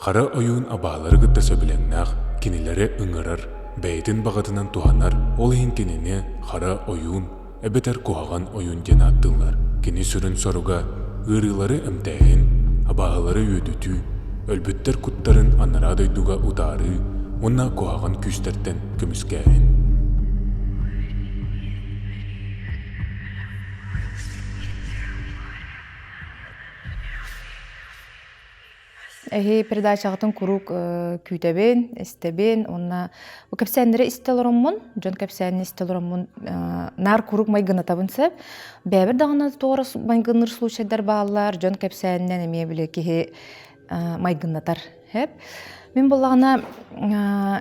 Хара ойуун абаалары кытта сөбүлэҥнээх, кинилэри ыҥырар, бэйэтин баҕатынан туһанар, ол иһин кинини хара ойуун эбэтэр куһаҕан ойуун диэн ааттыыллар. Кини сүрүн соруга ыарыылары эмтээһин, абааһылары үөдүтүү, өлбүттэр куттарын анараа дойдуга утаарыы уонна куһаҕан күүстэртэн көмүскээһин. Эһи передачаҕытын куруук күүтэбин, истэбин уонна бу кэпсээннэри истэ олороммун, дьон кэпсээнин истэ олороммун наар куруук майгынатабын сөп. Бэйэбэр даҕаны туора майгынныыр случайдар бааллар, дьон кэпсээнинэн эмиэ били киһи майгыннатар сөп. Мин буоллаҕына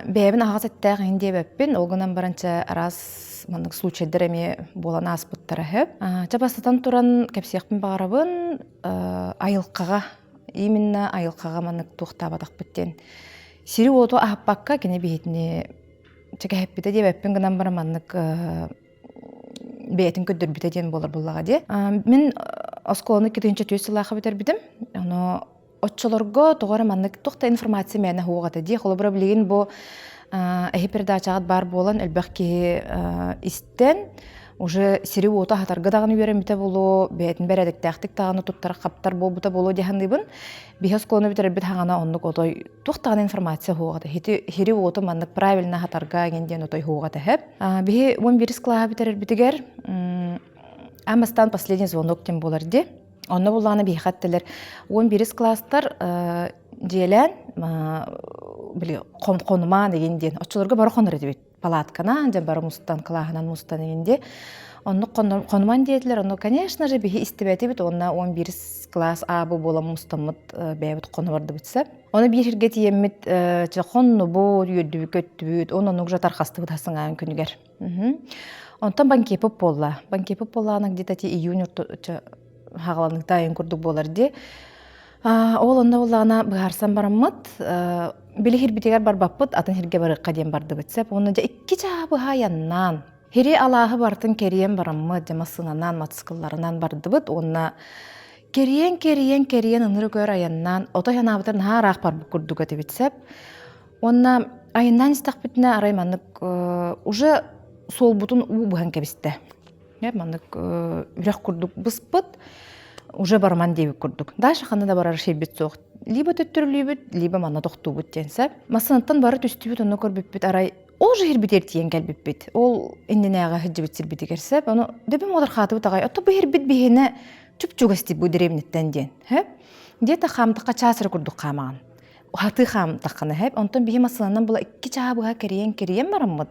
бэйэбин аһаҕас эттээх иһин диэбэппин, ол гынан баран чэ араас маннык случайдар эмиэ буолан ааспыттара сөп. Чэ бастатан туран кэпсиэхпин баҕарабын айылҕаҕа именно айылҕаҕа маннык туохтаабатахпыт диэн сири-уоту аһаппакка кини биһитини чэкэһэппитэ диэбэппин гынан баран маннык бэйэтин көрдөрбүтэ диэн буолар буоллаҕа дии. Мин оскуоланы 2004 сыллаахха бүтэрбитим. Ону оччолорго тоҕо эрэ маннык туох да информация мээнэ суох этэ дии. Холобура билигин бу эһи передачаҕыт баар буолан элбэх киһи истэн уже сири-уоту аһатарга даҕаны үөрэммитэ буолуо, бэйэтин бэрээдэктээхтик даҕаны туттар-хаптар буолбута буолуо дии саныыбын. Биһи оскуоланы бүтэрэрбит хаҥана оннук отой туох даҕаны информация суох этэ. Сири-уоту маннык правильно аһатарга эҥин диэн отой суох этэ. Биһи 11 кылааһы бүтэрэрбитигэр аан бастаан последний звонок диэн буолар дии. Онно буллаҕына биһиэхэ эттилэр 11 класстар дьиэлээн били хонумаан игин диэн оччолорго бары хонор этибит палатканан дьэ бары мустан кылааһынан мустан игин дии оннук хонуман диэтилэр ону конечно же биһи истибэтибит уонна 11 класс А бу буолан мустаммыт бэйэбит хоно бардыбыт сөп ону биир сиргэ тиийэммит чэ хоннубут үөрдүбүт көттүбүт он оннук же тархастыбыт хасыҥаан күнүгэр Онтон банкепып буолла. Банкепып буоллаҕына где-то ти июнь хаҕаланыыта айын курдук буолар дии. Ол онно буоллаҕына быһаарсан бараммыт, били хирбитигэр барбаппыт, атын хиргэ барыахха диэн бардыбыт сөп. Онно дьэ икки чаа быһа айаннаан, хири алааһы барытын кэрийэн бараммыт, дьэ массыынанан, матсыкылларынан бардыбыт уонна кэрийэн, кэрийэн, кэрийэн ынырык өр айаннаан, отой санаабытар наһаа ыраах барбыт курдук этибит сөп. Уонна айаннаан истэхпитинэ арай маннык уже суолбутун уу быһан кэбистэ. Маннык үрэх курдук быспыт, уже барыман диэбит курдук. Дальше ханна да барар сирбит суох. Либо төттөрүлүүбүт, либо манна тохтуубут диэн сөп. Массыынаттан бары түстүбүт, онно көрбүппүт арай ол же иһирбитигэр тиийэн кэлбиппит. Ол иннинээҕи сылдьыбыт сирбитигэр сөп. Ону дөбүм уодархаатыбыт аҕай. Ото бу иһирбит биһиэнэ чуп-чугас бу дэриэбинэттэн диэн. Где-то хаамтахха чаас эрэ курдук хаамаҕын. Хатыы хаамтаххына хэп, онтон биһи массыынанан була икки чаа быһа кэрийэн-кэрийэн бараммыт,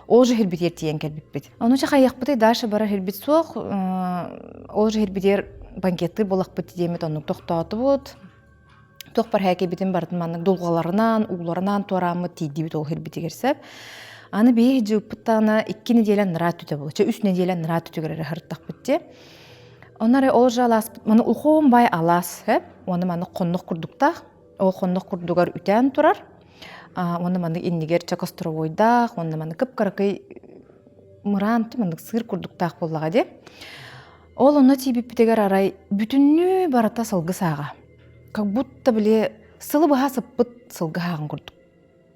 ол же хирбитигэр тиийэн кэлбиппит. Ону чэ хайыахпытый, дальше барар хирбит суох, ол же хирбитигэр банкеттыыр буолахпыт диэммит оннук тохтоотубут. Туох бар һээкэйбитин барытын маннык дулҕаларынан, ууларынан туорааммыт тиийдибит ол хирбитигэр сөп. Аны биһи дьыыппыттаҕына икки нэдиэлэ анараа түтэ буолла. Чэ үс нэдиэлэ анараа түтүгэр эрэ сырыттахпыт дии. Онно эрэ ол же алааспыт, маны улхуун бай алаас, хэп, уонна маннык хоннох курдуктаах. Ол хоннох курдугар үтээн турар. Уонна маннык иннигэр чэ костровойдаах, уонна маннык кып-кыракый мыраан маннык сыыр курдуктаах буоллаҕа дии. Ол онно тиийбиппитигэр арай бүтүннүү барыта сылгы сааҕа. Как будто били сылы быһа сыппыт сылгы сааҕын курдук.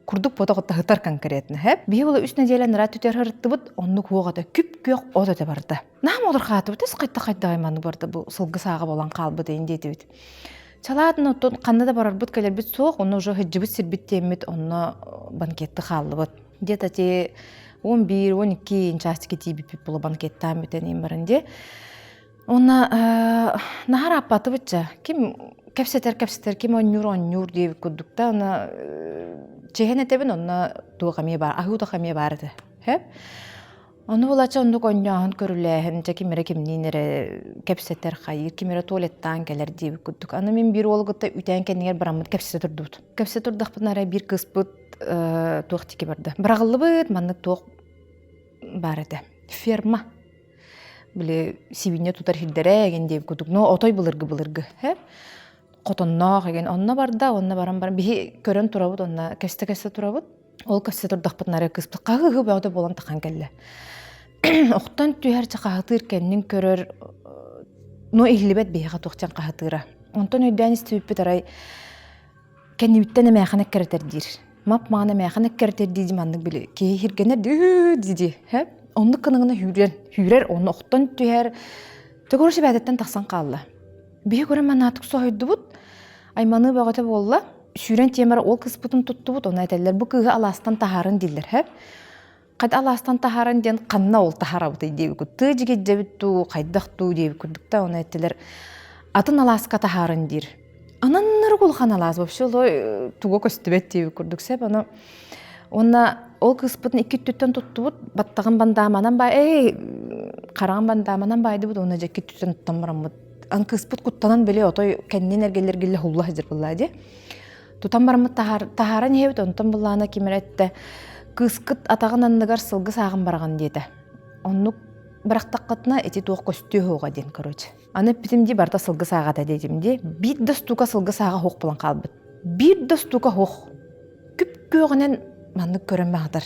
Курдук ботох таһытар конкретно хэп. Биһи була үс неделя нара түтэр һырыттыбыт, оннук уоҕа күп-күөх от өтө барда. Наһаа модурхаатыбыт, эс хайта хайдаҕай маннык барда бу сылгы сааҕа болан хаалбыт эйин диэтибит. Чалаатын оттон ханна да барарбыт кэлэрбит суох, онно уже сылдьыбыт сирбит диэммит, онно банкетты хааллыбыт. Где-то те 11, 12 часики тиийбиппит була банкеттаан бүтэн иин баран дии. Уонна наһаа ырааппатыбытча. Ким кэпсэтэр кэпсэтэр, ким оонньуур оонньуур диэбит курдук да, онно чиһэн этэбин, онно туох эмиэ баар, аһыы утах эмиэ баар этэ. Сөп? Ону булачча оннук оонньооһун көрүлээһин, дьэ ким эрэ кимниин эрэ кэпсэтэр, хайыыр, ким эрэ туалеттаан кэлэр диэбит курдук. Аны мин биир уолу кытта үтээн кэннигэр бараммыт кэпсэтэ турдубут. Кэпсэтэ турдахпытына арай биир кыыспыт туох диэки барда. Быраҕыллыбыт, маннык туох баар этэ. Ферма. Били сибиинньэ тутар сирдэрэ эгин диэбит курдук. Но отой былыргы-былыргы. Хотонноох эгин онно барда, онно баран баран биһи көрөн турабыт, онно кэстэ-кэстэ турабыт. Ол кэстэ турдахпытына эрэ кыыспыт хаһыы-ыһыы бөҕөтө буолан тахан кэллэ. Охтон түһэр чэ хаһытыыр кэннин көрөр, но иһиллибэт биһиэхэ туох диэн хаһытыыра. Онтон өйдөөн истибиппит арай. Кэннибиттэн эмээхин эккирэтэр диир. Мап-маҕан эмээхин эккирэтэр дии маннык били киһи иһиргэнэр дии дии дии. Оннук гына-гына сүүрэн, сүүрэр, онно охтон түһэр. Төгүрү сибээтиттэн тахсан хаалла. Биһи көрөн манаатык соһуйдубут. Айманыы бөҕөтө буолла. Сүүрэн тиэмэр ол кыыспытын туттубут, ону этэллэр бу кыыһы алаастан таһаарын дииллэр. Хэп. Хат алаастан таһааран диэн ханна ол таһаарабытый диэбит тыа дьигиддьэбит дуу, хайдах дуу диэбит курдук да ону эттилэр атын алааска таһаарын диир. Ананнары улахан алаас вообще олой туга көстүбэт диэбит курдук сөп ону уонна ол кыыспытын икки өттүттэн туттубут баттаҕын бандааманан бай эй хараҕын бандааманан баайдыбыт уонна дьэ икки өттүттэн туттан бараммыт ан кыыспыт куттанан били отой кэннин эргиллэргиллэ хулла сылдьар буоллаа дии Тутан бараммыт таһааран иһэбит, онтон былаана ким эрэ эттэ, кыыскыт атаҕын анныгар сылгы сааҕын бараҕын диэтэ. Оннук бырахтаххытына ити туох көстүө суоҕа диэн короче. Аны эппитим дии барыта сылгы сааҕата диэтим дии. Биир да стука сылгы сааҕа суох буолан хаалбыт. Биир да стука суох. Күп-күөҕүнэн маннык көрөн баҕатар.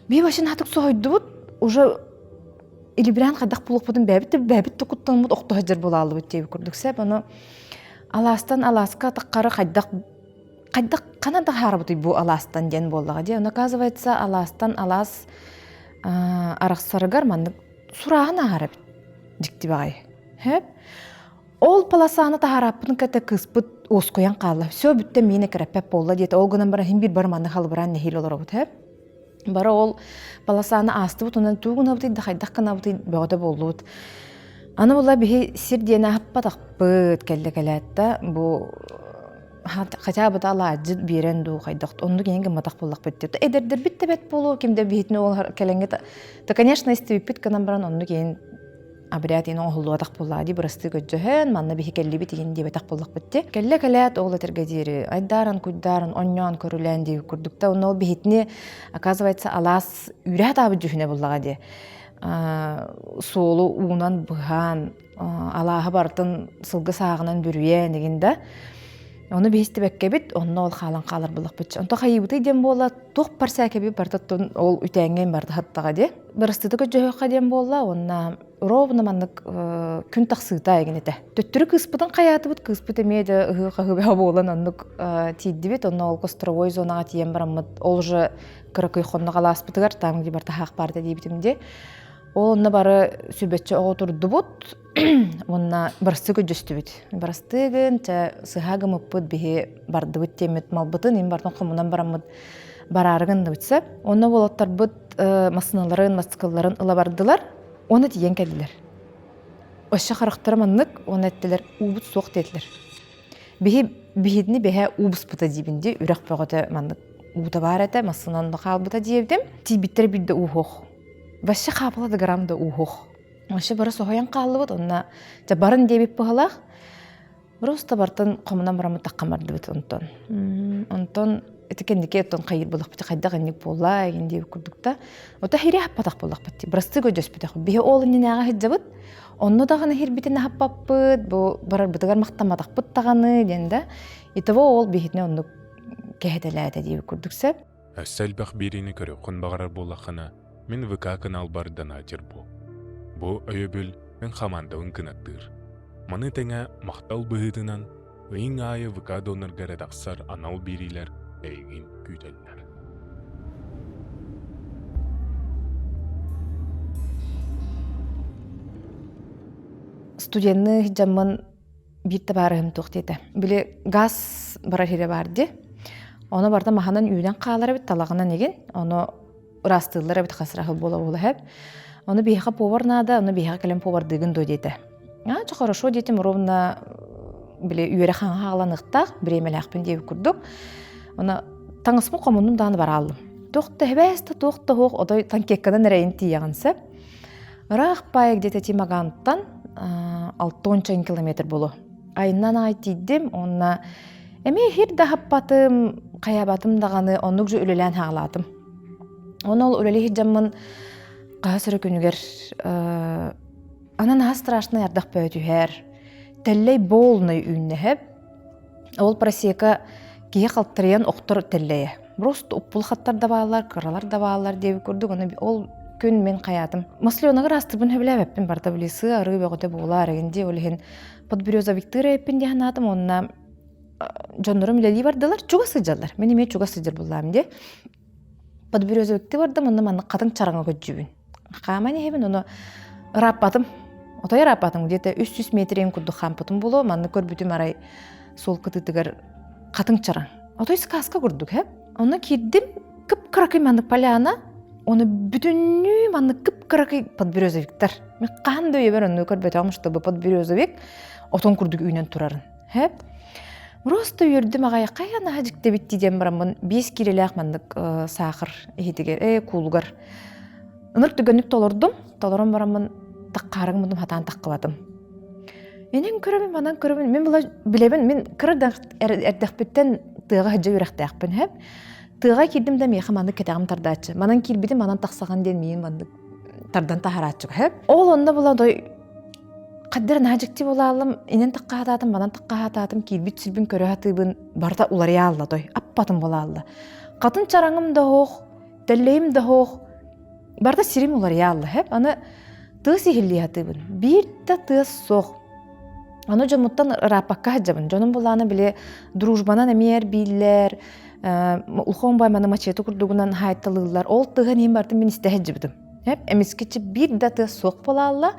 Биир вообще наатык соһуйдубут, уже илибирээн хайдах булуохпутун бэйэбит да бэйэбит да куттаммыт охто сылдьар буолааллыбыт диэбит курдук сөп ону алаастан алааска таххары хайдах хайдах ханан таһаарабытый бу алаастан диэн буоллаҕа дии ону оказывается алаастан алаас арахсарыгар маннык сурааһын ааһар эбит дьикти баҕайы сөп ол полосаны таһаарааппытын кытта кыыспыт уоскуйан хаалла все бүттэ миинэ кэрэппэт буолла диэтэ ол гынан баран иһин биир бар маннык халыбыраан нэһиилэ олоробут сөп Бары ол полосаны аастыбыт, онон тугу гынабытый да хайдах гынабытый бөҕөтө буоллубут. Аны була биһи сир диэн аһаппатахпыт кэллэ кэлээт да бу хотя бы алаадьыт биэрэн дуу хайдах оннук иһин гымматах буоллахпыт диэт эдэрдэрбит да бэт буолуо ким да биһитин ол кэлэҥҥэ то конечно истибиппит гынан баран оннук иһин обряд иин оҥоһуллубатах буоллаҕа дии бырастыы көрдөһөн манна биһи кэллибит иһин диэбэтэх буоллахпыт дии кэллэ кэлээт ол этэргэ диэри айдааран куйдааран онньоон көрүлээн диэбит курдук да онно ол биһитини оказывается алаас үүрэ сатаабыт дьүһүнэ буоллаҕа дии суолу уунан быһаан алааһы барытын сылгы сааҕынан бүрүйэн игин да ону биһи истибэккэбит онно ол хаалан хаалар буоллахпыт онто хайыыбытый диэн буолла туох барсээкэби барытыттан ол үтээҥҥэ барыта хаттаҕа дии бырастыыта көрдьөһүөххэ диэн буолла уонна ровно маннык күн тахсыыта эгин этэ төттөрү кыыспытын хайаатыбыт кыыспыт эмиэ да ыһыы-хаһыы бөҕө буолан оннук тиийдибит онно ол костровой зонаҕа тиийэн бараммыт ол уже кыракый хоннох алааспытыгар там где бартаһаах баарда диэбитим дии ол онно бары сүбэччи оҕо турдубут уонна барыстыы көрдөстүбүт барыстыыгын чэ сыһаа гымыппыт биһи бардыбыт диэммит малбытын им бартан хомунан бараммыт бараары гынныбыт сөп онно уолаттарбыт массыыналарын мотоциклларын ыла бардылар уонна тиийэн кэллилэр өссө харахтара маннык уонна эттилэр уубут суох диэтилэр биһи биһитини бэһэ уу буспута диибин дии үрэх бөҕөтө маннык уута баар этэ массыынан да хаалбыта диэбитим тиийбиттэрэ биирдэ ууһуох вообще хаапыла да грамм да ууһуох вообще бары соһуйан хааллыбыт онно дьэ барын диэбит быһалаах Просто бартан хомунан бараммыт таххан бардыбыт онтон. Онтон ити кэнники оттон хайыр булахпыт хайдах инник буолла эгин диэбит курдук да. Ота хири хаппатах буоллахпыт. Бырастыы көдьөспүтэх. Биһи ол иннинээҕи сылдьабыт. Онно даҕаны хирбитин аһаппаппыт, бу барарбытыгар махтамматахпыт даҕаны диэн да. Итого ол биһитини оннук кэһэтэлээтэ диэбит курдук сөп. Өссө элбэх биэриини көрүөххүн баҕарар буоллаххына, мин ВК каналбар донатер буол. Бу өйөбүл мин хамаандабын кынаттыыр. Маны тэҥэ махтал быһыытынан ыйыҥ аайы ВК донорга эрэ тахсар анал биэриилэр эйигин күүтэллэр. Студенны дьаммын биир табаарыһым туох диэтэ. Били газ барар сирэ баар дии. Ону барыта маһынан үүнэн хаалар эбит, талаҕынан игин. Ону ыраастыыллар эбит хас раһыл буола-буола хэп. Ону биһиэхэ повар наада, ону биһиэхэ кэлэн повардыыгын дуо диэтэ. А, чэ хорошо диэтим, ровно били үөрэх хааланыахтаах, бириэмэлээхпин диэбит курдук. Ону таҥаспын хомуннум даҕаны барааллым. Туох да эбээс да туох да суох, отой танкекканан эрэйин тиийэҕин сөп. Ыраах баайы где-то Тимагантан 60 километр буолуо. Айынан аҕай тиийдим, уонна эмиэ иһир да аһаппатым, хайаабатым даҕаны, оннук же үлэлээн хаалаатым. Онно ол үлэлии сылдьаммын хаһыс эрэ күнүгэр аны наһаа страшный ардах бөҕө түһэр, тэллэй полный үүннэһэп, Ол просека киһи халтарыйан охтор тэллэйэ. Просто уппул хаттар да бааллар, кыралар да бааллар диэбит курдук, ону ол күн мин хайаатым. Масленага ыраастырбын сөбүлээбэппин, барыта били сыа арыы бөҕөтө буолаар эгин дии, ол иһин подберезовиктыыр эбиппин дии санаатым уонна Дьоннорум үлэлии бардылар, чугас сылдьаллар. Мин эмиэ чугас сылдьар буоллаҕым дии. Подберезовикты бардым, онно маннык хатыҥ чараҥа көрдүүбүн. Хааман иһэбин, ону ырааппатым. Отой ырааппатым, где-то 300 метрин курдук хаампытым буолуо. Маннык көрбүтүм арай суол кытыытыгар хатыҥ чараҥ. Отой сказка курдук, һэ? Онно киирдим, кып-кыракый маннык поляна, оны бүтүннүү маннык кып-кыракый подберезовиктар. Мен хаһан да өйөбөр онну көрбөтөҕүм, чтобы подберезовик отон курдук үүнэн турарын. Хэп. Просто үөрдүм аҕай, хайа наһаа дьиктибит диэн бараммын биэс киилэлээх маннык саахар иһитигэр, э, куулугар ынырык түгэнник толордум. Толорон бараммын таххаарыҥ хатаан таххыбатым. Инэн көрөбүн, манан көрөбүн. Мин була билэбин, мин кыра эрдэхпиттэн тыаҕа сылдьа үөрэхтээхпин, хэп. Тыаҕа киирдим да миэхэ маннык кэтэҕим тардааччы. Манан киирбитим, манан тахсаҕын диэн миин маннык тардан таһарааччы, хэп. Ол онно була дой Хаддара наһаа дьикти буолаалым, инэн таххаатаатым, манан таххаатаатым, киирбит сирбин көрө сатыыбын, барыта уларыйаалла той, аппатым буолаалла. Хатын чараҥым да оһох, тэллэйим да оһох, барыта сирим уларыйаалла, хэп. Аны тыас иһиллии сатыыбын. Биир да тыас суох. Аны дьоммуттан ырааппакка сылдьабын. Дьонум булааны били дружбанан эмиэ эрбииллэр, улахан бай маны мачете курдугунан хаайталыыллар. Ол тыаһын иһин барытын мин истэ сылдьыбытым. Эп эмискэччи биир да тыас суох буолаалла.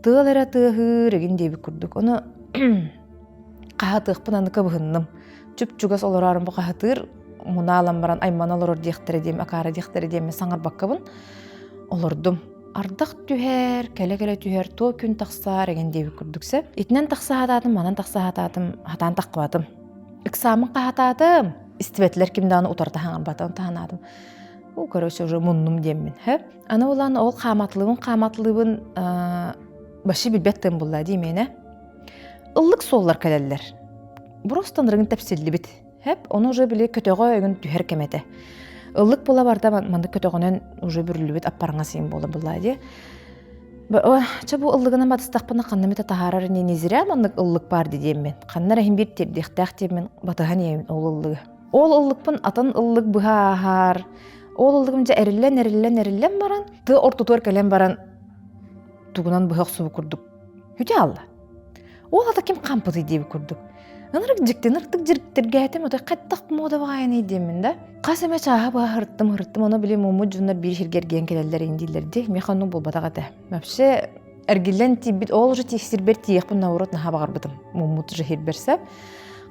Тыал эрэ тыаһыыр игин диэбит курдук. Ону хаһатыахпын аны кыбыһынным. Чуп-чугас олороорум бу хаһатыыр мунаалан баран аймана олорор диэхтэрэ диэм, акаара диэхтэрэ диэммин саҥарбаккабын олордум. Ардах түһэр, кэлэ-кэлэ түһэр, туо күн тахсаар игин диэбит курдук сөп. Итинэн тахса хатаатым, манан тахса хатаатым, хатаан таххыбатым. Ыксааммын хаһатаатым. Истибэтилэр ким даҕаны утарыта хаҥарбатым, таһанаатым. У, короче, уже муннум диэммин. Хэ? Аны улан ол хааматылыбын хааматылыбын вообще билбэт тыам булла дии миэнэ. Ыллык суоллар кэлэллэр. Просто ынырыгын тэпсиллибит. Хэп, ону уже били көтөҕө өгүн түһэр кэмэтэ. Ыллык була барда маннык көтөҕөнөн уже бүрүллүбүт аппараҥа сиин буола булла дии. Чэ бу ыллыгынан батыстахпына ханна эмитэ таһаарар не зря маннык ыллык баар диэммин. Ханна эрэ иһин биир тиэрдиэхтээх диэммин батыһан иһэбин ол ыллыгы. Ол ыллыкпын атын ыллык быһа ааһар. Ол ыллыгым дьэ эриллэн эриллэн эриллэн баран тыа ортотугар кэлэн баран тугунан быһа охсубут курдук үтэ алла. Ол ата ким хампытый диэбит курдук. Ынырык дьикти, ынырыктык дьиктиргээтим, отой хайдах муода баҕайыный диэммин да. Хас эмэ чааһа быһа һырыттым, һырыттым, ону били муммут дьоннор биир сиргэ эргийэн кэлэллэр ин дииллэр дии. Миэхэ оннук буолбатах этэ. Вообще эргиллэн тиийбит, ол уже сирбэр тиийиэхпин наоборот наһаа баҕарбытым. Муммут уже сирбэр сөп.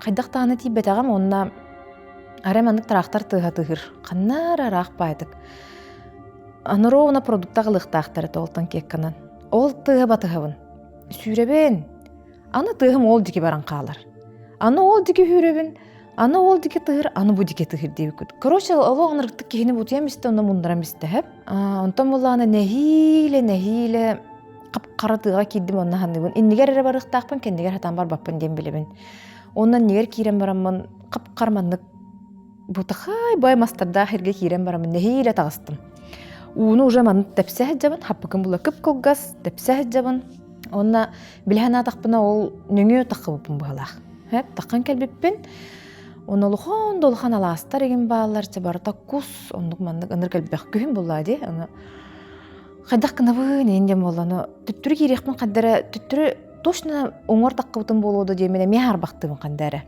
Хайдах даҕаны тиийбэтэҕим уонна арай маннык тыраахтар тыаһа тыаһыыр. Ханна эрэ ыраах баайдык. Аны ровно продукта аҕалыахтаахтар этэ олтон киэкканан. Ол тыаһа батыһабын. Сүүрэбин. Аны тыаһым ол диэки баран хаалар. Аны ол диэки сүүрэбин, аны ол диэки тыһыр, аны бу диэки тыһыр диэбиккит. Короче, олох ынырыктык киһини бутуйан истэ, онно муннаран истэ Онтон буллаҕына нэһиилэ, нэһиилэ хап-хара тыаҕа киирдим онно саныыбын. Иннигэр эрэ барыахтаахпын, кэннигэр сатаан барбаппын диэн билэбин. Онно иннигэр киирэн бараммын хап-хара маннык бутахай бай мастардаах сиргэ киирэн бараммын нэһиилэ таҕыстым. Ууну уже маннык тэпсэ сылдьабын, хаппыкым була кып-кылгас, тэпсэ сылдьабын. Онно билэ санаатахпына ол нөҥүө таххыбыппын быһалаах. Хэп, таххан кэлбиппин. Онно улахан да улахан алаастар игин бааллар, чэ барыта кус, оннук маннык ынырык элбэх күһүн буллаа дии. Аны хайдах гынабын иин диэн буолла. Аны төттөрү киириэхпин ханна эрэ төттөрү точно уҥуор таххыбытым буолуо да диэммин эмиэ хаарбахтыыбын ханна эрэ.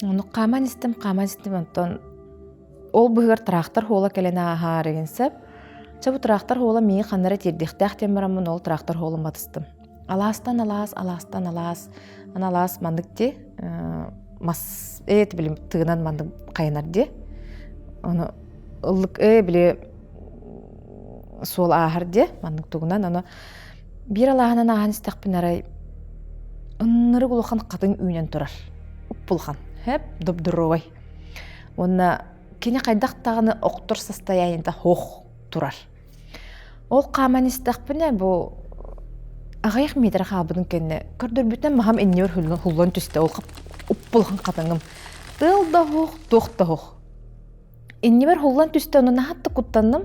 Ону хааман истим, хааман истим, онтон ол быһыгар тыраахтар хуола кэлэн ааһаар игин сөп. Чэ бу тыраахтар хуола миигин ханна эрэ тиэрдиэхтээх диэн бараммын ол тыраахтар хуолун батыстым. Алаастан алаас, алаастан алаас, аны алаас маннык дии, мас ээ били тыынан маннык хайанар дии. Ону ыллык ээ били суол ааһар дии маннык тугунан аны биир алааһынан ааһан истэхпин арай ыннырык улахан хатыҥ үүнэн турар. Уппулхан, хэп, добдуровай. Уонна кини хайдах даҕаны охтор состояниета хоох турар. Ол хааман истэхпинэ бу аҕыйах метр хаалбытын кэннэ көрдөрбүтүнэн маһам иннибэр хуллан түстэ ол уппулахан хатыҥым. Тыал да оһох, туох да оһох. Иннибэр хуллан түстэ онно наһаа да куттанным.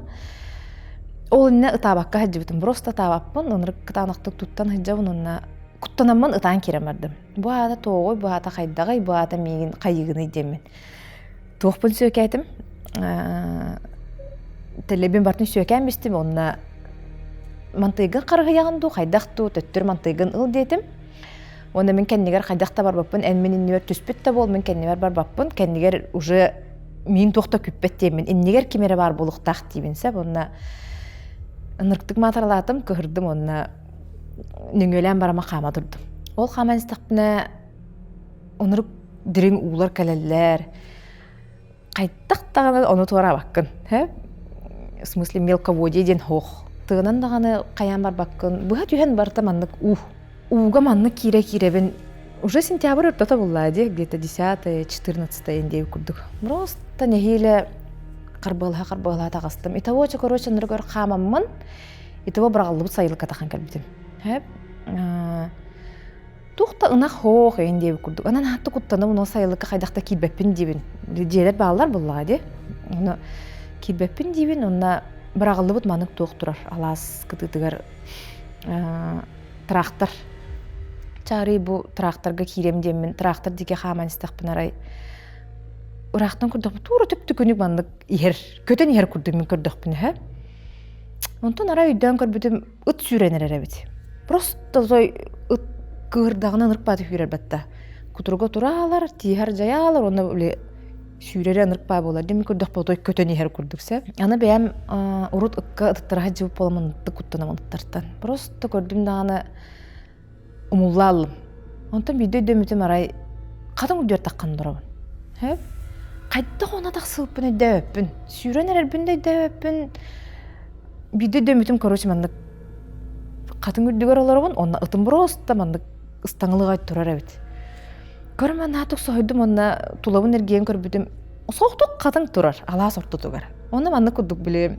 Ол иннэ ытаабакка сылдьыбытым. Просто ытаабаппын, ынырык кытаанахтык туттан сылдьабын уонна куттанаммын ытаан киирэн бардым. Бу аата туоҕуй, бу аата хайдаҕый, бу аата миигин хайыыгыный диэммин. Туохпун сүөкээтим, тэлэбин бартын сүөкээн бистим, онно мантыйгын харыһыйаҕын дуу, хайдах дуу, төттөр мантыйгын ыл диэтим. Уонна мин кэннигэр хайдах да барбаппын, эн мин иннибэр түспүт да буол, мин кэннибэр барбаппын, кэннигэр уже миин туох да күппэт диэммин, иннигэр ким эрэ баар буолуохтаах диибин сөп. Уонна ынырыктык маатаралаатым, кыһырдым уонна нөҥүөлээн барама хаама турдум. Ол хааман истэхпинэ ынырык дириҥ уулар кэлэллэр. Хайдах даҕаны ону туораабаккын. В смысле мелководье диэн һуох. Тыынан даҕаны хайаан барбаккын. Быһа түһэн барта маннык уу. Ууга маннык киирэ киирэбин. Уже сентябрь ортото буллаа дии, где-то десятое, четырнадцатое диэбит курдук. Просто нэһиилэ харбыалаһа-харбыалаһа таҕыстым. Итого, короче, өр хаамаммын, итого быраҕыллыбыт сайылыкка тахан кэлбитим. Туох да ынах хоох эйин диэбит курдук. Анан хатта куттанабын ол сайылыкка хайдах да киирбэппин диибин. Дьиэлэр бааллар буоллаҕа дии. Ону киирбэппин диибин, онно быраҕыллыбыт маннык туох турар алаас кытыытыгар трактор. Чаарый бу тракторга киирэм диэммин, трактор диэки хааман истэхпин арай ыраахтан көрдөхпүн туура түп-түкүнүк маннык иһэр, көтөн иһэр курдук мин көрдөхпүн үһэ. Онтон арай өйдөөн көрбүтүм ыт сүүрэн эрэр эбит. Просто той ыт кыырдаҕына ынырыкпааты сүүрэр батта. Кутуруга тураалар, тииһэр дьайаалар, уонна били сүүрэрэ ынырыкпаа буолар. Дим көрдөхпө той көтөн иһэр курдук сэ. Аны бэйэм урут ыкка ытыттара сылдьыбыт буоламмын ытык куттанамын ыттартан. Просто көрдүм даҕаны умуллааллым. Онтон биирдэ өйдөммүтүм арай хатыҥ үрдүгэр таххан олоробун. Сөп? Хайдах онно тахсыбыппын өйдөөбөппүн. Сүүрэн эрэрбин да өйдөөбөппүн. Биирдэ өйдөммүтүм, короче, маннык хатыҥ үрдүгэр олоробун, онно ытым просто маннык ыстаҥалыга турар эбит. Көрөн наатык соһуйдум уонна тулабын эргийэн көрбүтүм, соҕотох хатыҥ турар алаас ортотугар. Онно маннык курдук били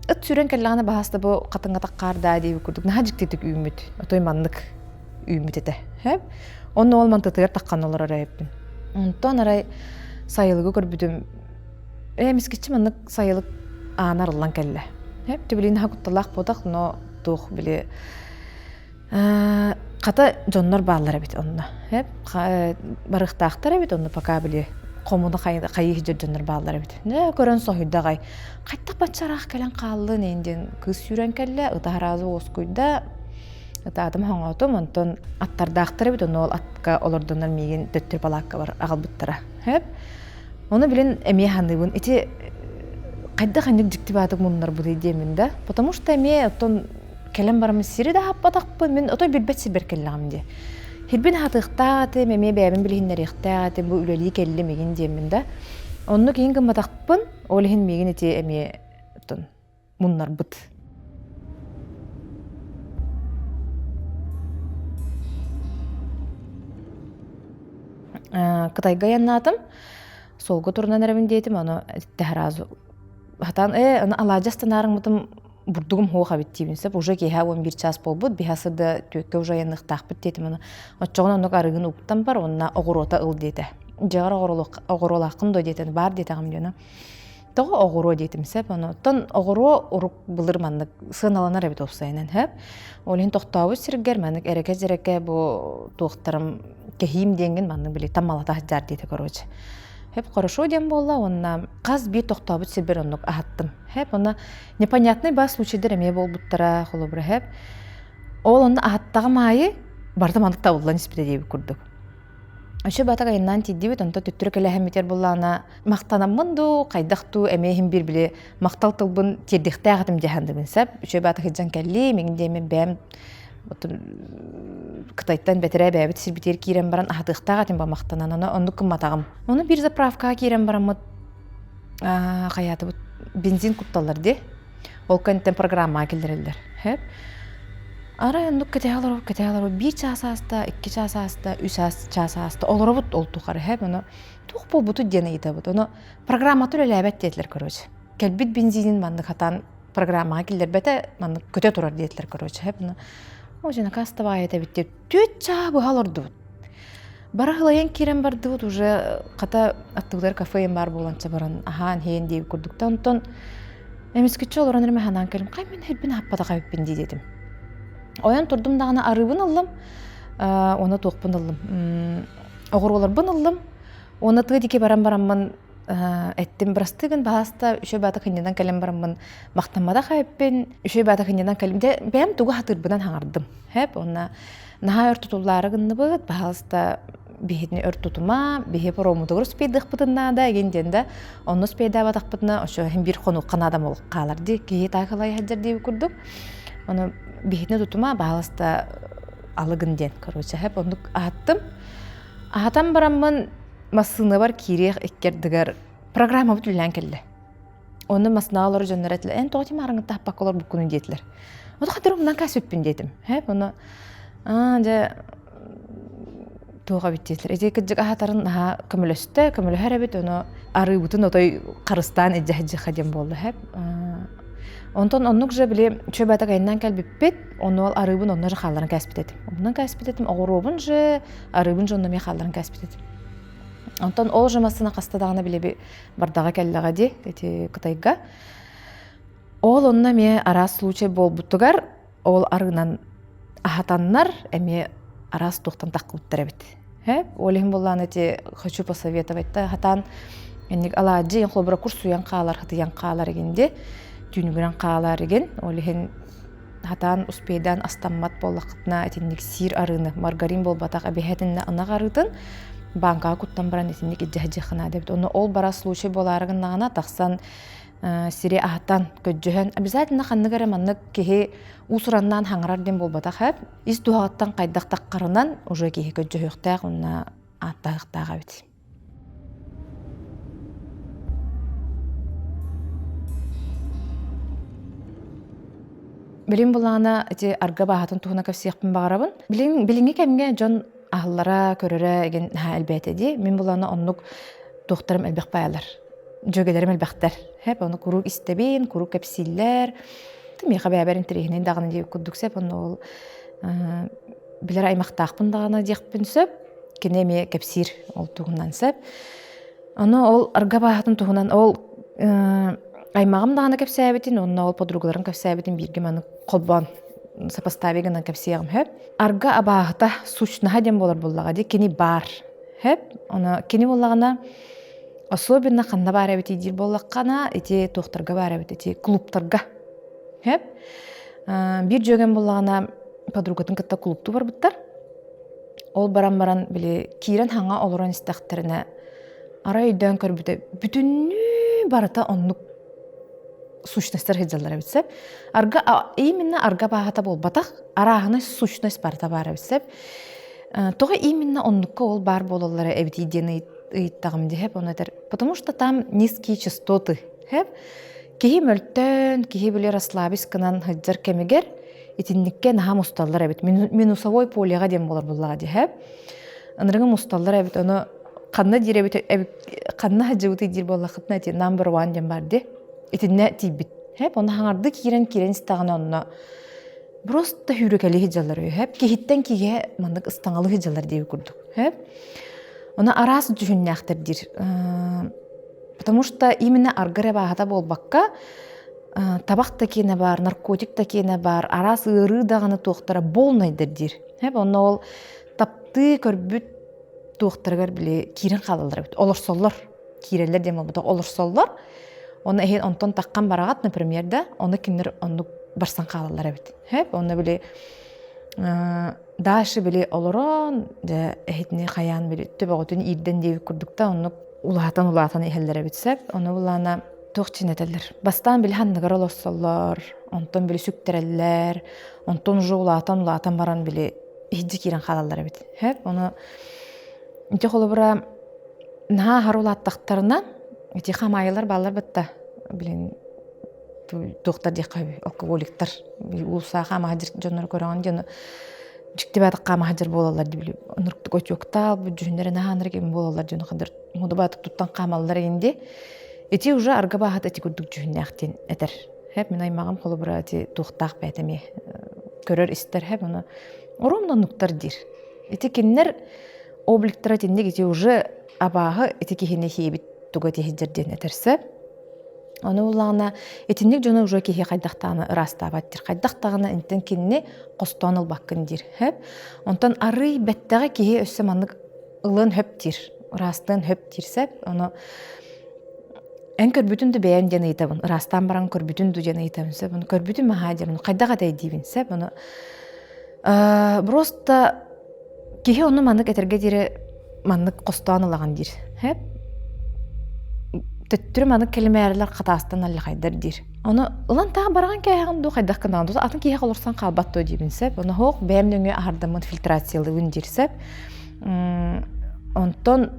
ыт сүүрэн кэллэҕинэ баһаста бу хатыҥҥа таххаар даа диэбит курдук наһаа дьиктитик үүммүт. Отой маннык үүммүт этэ. Онно ол мантытыгар таххан олорор эбиппин. Онтон арай сайылыгы көрбүтүм ээ мискиччи маннык сайылык аана арыллан кэллэ. Түбүлүн наһаа кутталаах буотах, но туох били Хата дьоннор бааллар эбит онно. Барыахтаахтар эбит онно пока били хомуна хайыы сылдьар дьоннор бааллар эбит. Нэ көрөн соһуйда аҕай. Хайдах бачча ыраах кэлэн хааллын эн диэн кыыс сүүрэн кэллэ, ыта сразу уоскуйда. Ытаатым хоҥоотум, онтон аттардаахтар эбит, онно ол атка олордоннор миигин төттөрү палааккабар аҕалбыттара. Сөп. Ону билин эмиэ саныыбын. Ити хайдах инник дьикти баатык муннарбытый диэммин да. Потому что эмиэ оттон кэлэн бараммын сири да аһаппатахпын, мин отой билбэт сирбэр кэллэҕим дии. Сирбин аһатыахтаах этим, эмиэ бэйэбин билиһиннэриэхтээх этим, бу үлэлии кэллим игин диэммин да. Оннук иһин гымматахпын, ол иһин миигин ити эмиэ оттон муннарбыт. Кытайга айаннаатым, суолга турунан эрэбин диэтим, ону сразу хатаан ээ, аны алаадьы астанаарыҥмытым бурдугум суох эбит диибин сөп уже киэһэ 11 час буолбут биһа сырда түөккэ уже айанныахтаахпыт диэтим аны оччоҕуна оннук арыгын уктан бар уонна оҕуруота ыл диэтэ дьиэҕэр оҕуруолааххын дуо диэтэ баар диэтэҕим диэн тоҕо оҕуруо диэтим сөп ону оттон оҕуруо урук былыр маннык сыаналанар эбит уопсайынан сөп ол иһин тохтообут сиргэр маннык эрэкэ-дьэрэкэ бу туохтарым кэһиим диэҥҥин маннык били таммалата сылдьаар диэтэ короче Хөп хорошо диэн буолла уонна хас биир тохтообут сирбэр оннук аһаттым. Хэп уонна непонятный баар случайдар эмиэ буолбуттара холобура хэп. Ол онно аһаттаҕым аайы барыта маннык табыллан испитэ диэбит курдук. Өссө батак айаннаан тиийдибит, онто төттөрү кэлэһэммитэр буоллаҕына махтанаммын дуу, хайдах дуу эмиэ иһин биир били махтал тылбын тиэрдиэхтээх этим дии саныыбын сөп. Үчүгэй баата сылдьан кэллии, миҥин диэммин бэйэм Кытайтан бэтэрээ бэйэбит сирбитигэр киирэн баран аһатыахтаах этим ба махтанан, ону оннук гымматаҕым. Ону биир заправкаҕа киирэн бараммыт хайаатыбыт бензин кутталлар дии. Ол кэнниттэн программаҕа киллэрэллэр. Сөп. Арай оннук кэтэһэ олоробут, кэтэһэ олоробут. Биир чаас ааста, икки чаас ааста, үс чаас ааста. Олоробут ол тухары. Сөп. Ону туох буолбутуй диэн ыйытабыт. Ону программата үлэлээбэт диэтилэр, короче. Кэлбит бензинин маннык хатаан программаҕа киллэрбэтэ, маннык көтө турар диэтилэр, короче. Сөп. Ону очень накастабай этэбит диэт, түөрт чаа быһа олордубут. Бара ылайан киирэн бардыбыт уже хата аттыбытыгар кафе баар буоланча баран аһаан иһэн диэбит курдук онтон эмискэччи олорон эрэ ханаан кэлим хай мин хэрбин аһаппатах эбиппин дии диэтим. Ойон турдум даҕаны арыыбын ыллым уонна туохпун ыллым оҕуруоларбын ыллым уонна тыа диэки баран бараммын. Эттим бырастыы гын баһааста үчүгэй баата кынньанан кэлэн бараммын махтамматах эбиппин үчүгэй баата кынньанан кэлим дьэ бэйэм тугу хатыырбынан хаҥардым хэп уонна наһаа өр тутуллаары гынныбыт баһаалыста биһитини өр тутума биһи пароммутугар успейдыахпытын наада игин диэн да онно успейдаабатахпытына ошо иһин биир хонуохха наада хаалар дии киһи таакалай сылдьар диэбит курдук ону биһитини тутума баһаалыста алыгын диэн короче хэп оннук аһаттым аһатан бараммын массыынабар киириэх икки ардыгар программабыт үлэлээн кэллэ. Онно массыынаҕа олорор дьоннор этилэр, эн тоҕо тимаарыҥҥын таһпакка олорбуккунуй диэтилэр. Ону хатыр умнан каасыппын диэтим. Хэп ону аа дьэ туох эбит диэтилэр. Ити кырдьык аһатарын наһаа көмөлөстө, көмөлөһөр эбит, ону арыыбытын отой харыстаан илдьэ сылдьыахха диэн буолла хэп. Онтон оннук же били чөбөтө кайынан кэлбиппит, ону ол арыыбын онно же хаалларан кээспит этим. Оннон кээспит этим, оҕуруобун же, арыыбын же онно эмиэ хаалларан кээспит этим. Онтон ол же массыына хаста даҕаны билеби бардаҕа кэллэҕэ дии ити Кытайга. Ол онно эмиэ араас случай буолбутугар ол арыынан аһатаннар эмиэ араас туохтан таххыбыттар эбит. Э? Ол иһин буоллаан эти хочу посоветовать да хатаан инник алаадьы холобура курсуйан хаалар хатыйан хаалар игин ди түүнүгүрэн хаалар игин ол иһин хатаан успейдаан астаммат буоллаххытына итинник сиир арыыны маргарин буолбатах эбиһэтиннэ ынах арыытын бааҥкаҕа куттан баран итинник илдьэ сылдьыахха наада эбит онно ол бара случай буолаары гыннаҕына тахсан сири аһатан көддьөһөн обязательно ханнык эрэ маннык киһи уус-ураннаан хаҥарар диэн буолбатах эбит ис дууһаҕыттан хайдах таххарынан уже киһи көддьөһүөхтээх уонна ааттаһыахтаах эбит Билим булаана ити арга бааһатын туһуна кэпсиэхпин баҕарабын. Билин, билиҥҥи кэмҥэ дьон аһыллара, көрөрө эгин наһаа элбээтэ дии. Мин булаана оннук туохтарым элбэх баайалар. Дьүөгэлэрим элбэхтэр. Хэп, ону куруук истэбин, куруук кэпсииллэр. Миэхэ бэйэбэр интэриэһинэй даҕаны диэбит курдук сөп. Онно ол билэр аймахтаахпын даҕаны диэхпин сөп. Кини эмиэ кэпсиир ол туһунан сөп. Ону ол арга бааһатын туһунан ол аймаҕым даҕаны кэпсээбитин уонна ол подругаларым кэпсээбитин бииргэ маны холбоон сопоставить гынан кэпсиэҕим сөп. Арга абааһыта сущнаһа диэн буолар буоллаҕа дии кини баар сөп. Ону кини буоллаҕына особенно ханна баар эбитий диир буоллаххына ити туохтарга баар эбит ити клубтарга сөп. Биир дьүөгэм буоллаҕына подругатын кытта клубтуу барбыттар. Ол баран баран били киирэн хаҥа олорон истэхтэринэ арай өйдөөн көрбүтэ бүтүннүү барыта оннук сущностар сылдьаллар эбит сөп. Арга именно арга бааһата буолбатах, арааһынай сущность барыта баар эбит сөп. Тоҕо именно оннукка ол баар буолаллара эбитий диэн ыйыттаҕым диһэп ону этэр. Потому что там низкие частоты. Хэп. Киһи мөлтөөн, киһи били расслабись гынан сылдьар кэмигэр итинниккэ наһаа мусталлар эбит. Минусовой полеҕа диэн буолар буоллаҕа диһэп. Ынырыгы мусталлар эбит, ону ханна диир эбит, ханна сылдьыбытый диир буоллаххытына ити number one диэн баар дии. Итиннэ тиийбит. Хэп, ону хаҥарды киирэн киирэн истэҕинэ онно просто сүүрэкэлии сылдьаллар үһү. Хэп, киһиттэн киһигэ маннык ыстаҥалыы сылдьаллар диэбит курдук. Хэп. Ону араас дьүһүннээхтэр диир. Потому что именно аргы эрэ бааһата буолбакка, табах да киэнэ баар, наркотик да киэнэ баар, араас ыарыы даҕаны туохтара болнайдар диир. Онно ол таптыы көрбүт туохтарыгар били киирэн хаалаллар эбит. Олорсоллор. Киирэллэр диэн буолбатах, олорсоллор. Оны эһин онтон таххан бараҕат, например, да, ону кинилэр оннук барсан хаалаллар эбит. Онно били дальше били олорон, дьэ эһитини хайаан били төбөҕүтүн иирдэн диэбит курдук да оннук улаатан-улаатан иһэллэр эбит сөп. Ону булаана туох чинэтэллэр. Бастаан били ханныгар олорсоллор, онтон били сүктэрэллэр, онтон уже улаатан-улаатан баран били иһдьи киирэн хаалаллар эбит. Сөп. Ону ити холобура наһаа аһары улааттахтарына ити хамаайылар бааллар батта билин туохтар диэххэ үһү алкоголиктар уулусса хаамаһа дьоннору көрөҕүн диэн дьикти баатык хаамаһа дьар буолаллар дии оннуктук отуоктаал бу дьүһүннэрэ наһааннар ким буолаллар дьону хандар мудубаатык туттан хаамаллар инди ити уже арга бааһат ити курдук дьүһүннээх диэн этэр хэп мин аймаҕым холобура ити туохтаах бэйэтэ эмиэ көрөр истэр хэп ону ровно оннуктар диир ити кинилэр обликтара итинник ити уже абааһы ити киһини хиэбит туга тиһиддьэр диэн этэрсэ Ону буллаҕына итинник дьону уже киһи хайдах даҕаны ыраастаабат диир. Хайдах даҕаны интэн кинини хостоон ылбаккын диир. Хөп. Онтон арый бэттэҕэ киһи өссө маннык ылыан хөп диир. Ыраастыан хөп диир сөп. Ону Эн көрбүтүн ду бэйэн диэн ыйытабын, ыраастаан баран көрбүтүн ду диэн ыйытабын сөп, ону көрбүтүм аһаа диэн, хайдах этэй диибин сөп, ону просто киһи ону маннык этэргэ диэри маннык хостоон ылаҕын диир. Хэп төттөрү маннык кэлимээрилэр хатаастан аллахайдар диир. Ону ылан таах бараҕан кээһэҕин дуу хайдах гынаҕын дуу атын киһиэхэ олорсон хаалбат дуо диибин сөп. Ону хоох бэйэм нөҥүө аһардаммын фильтрациялыыбын диир сөп. Онтон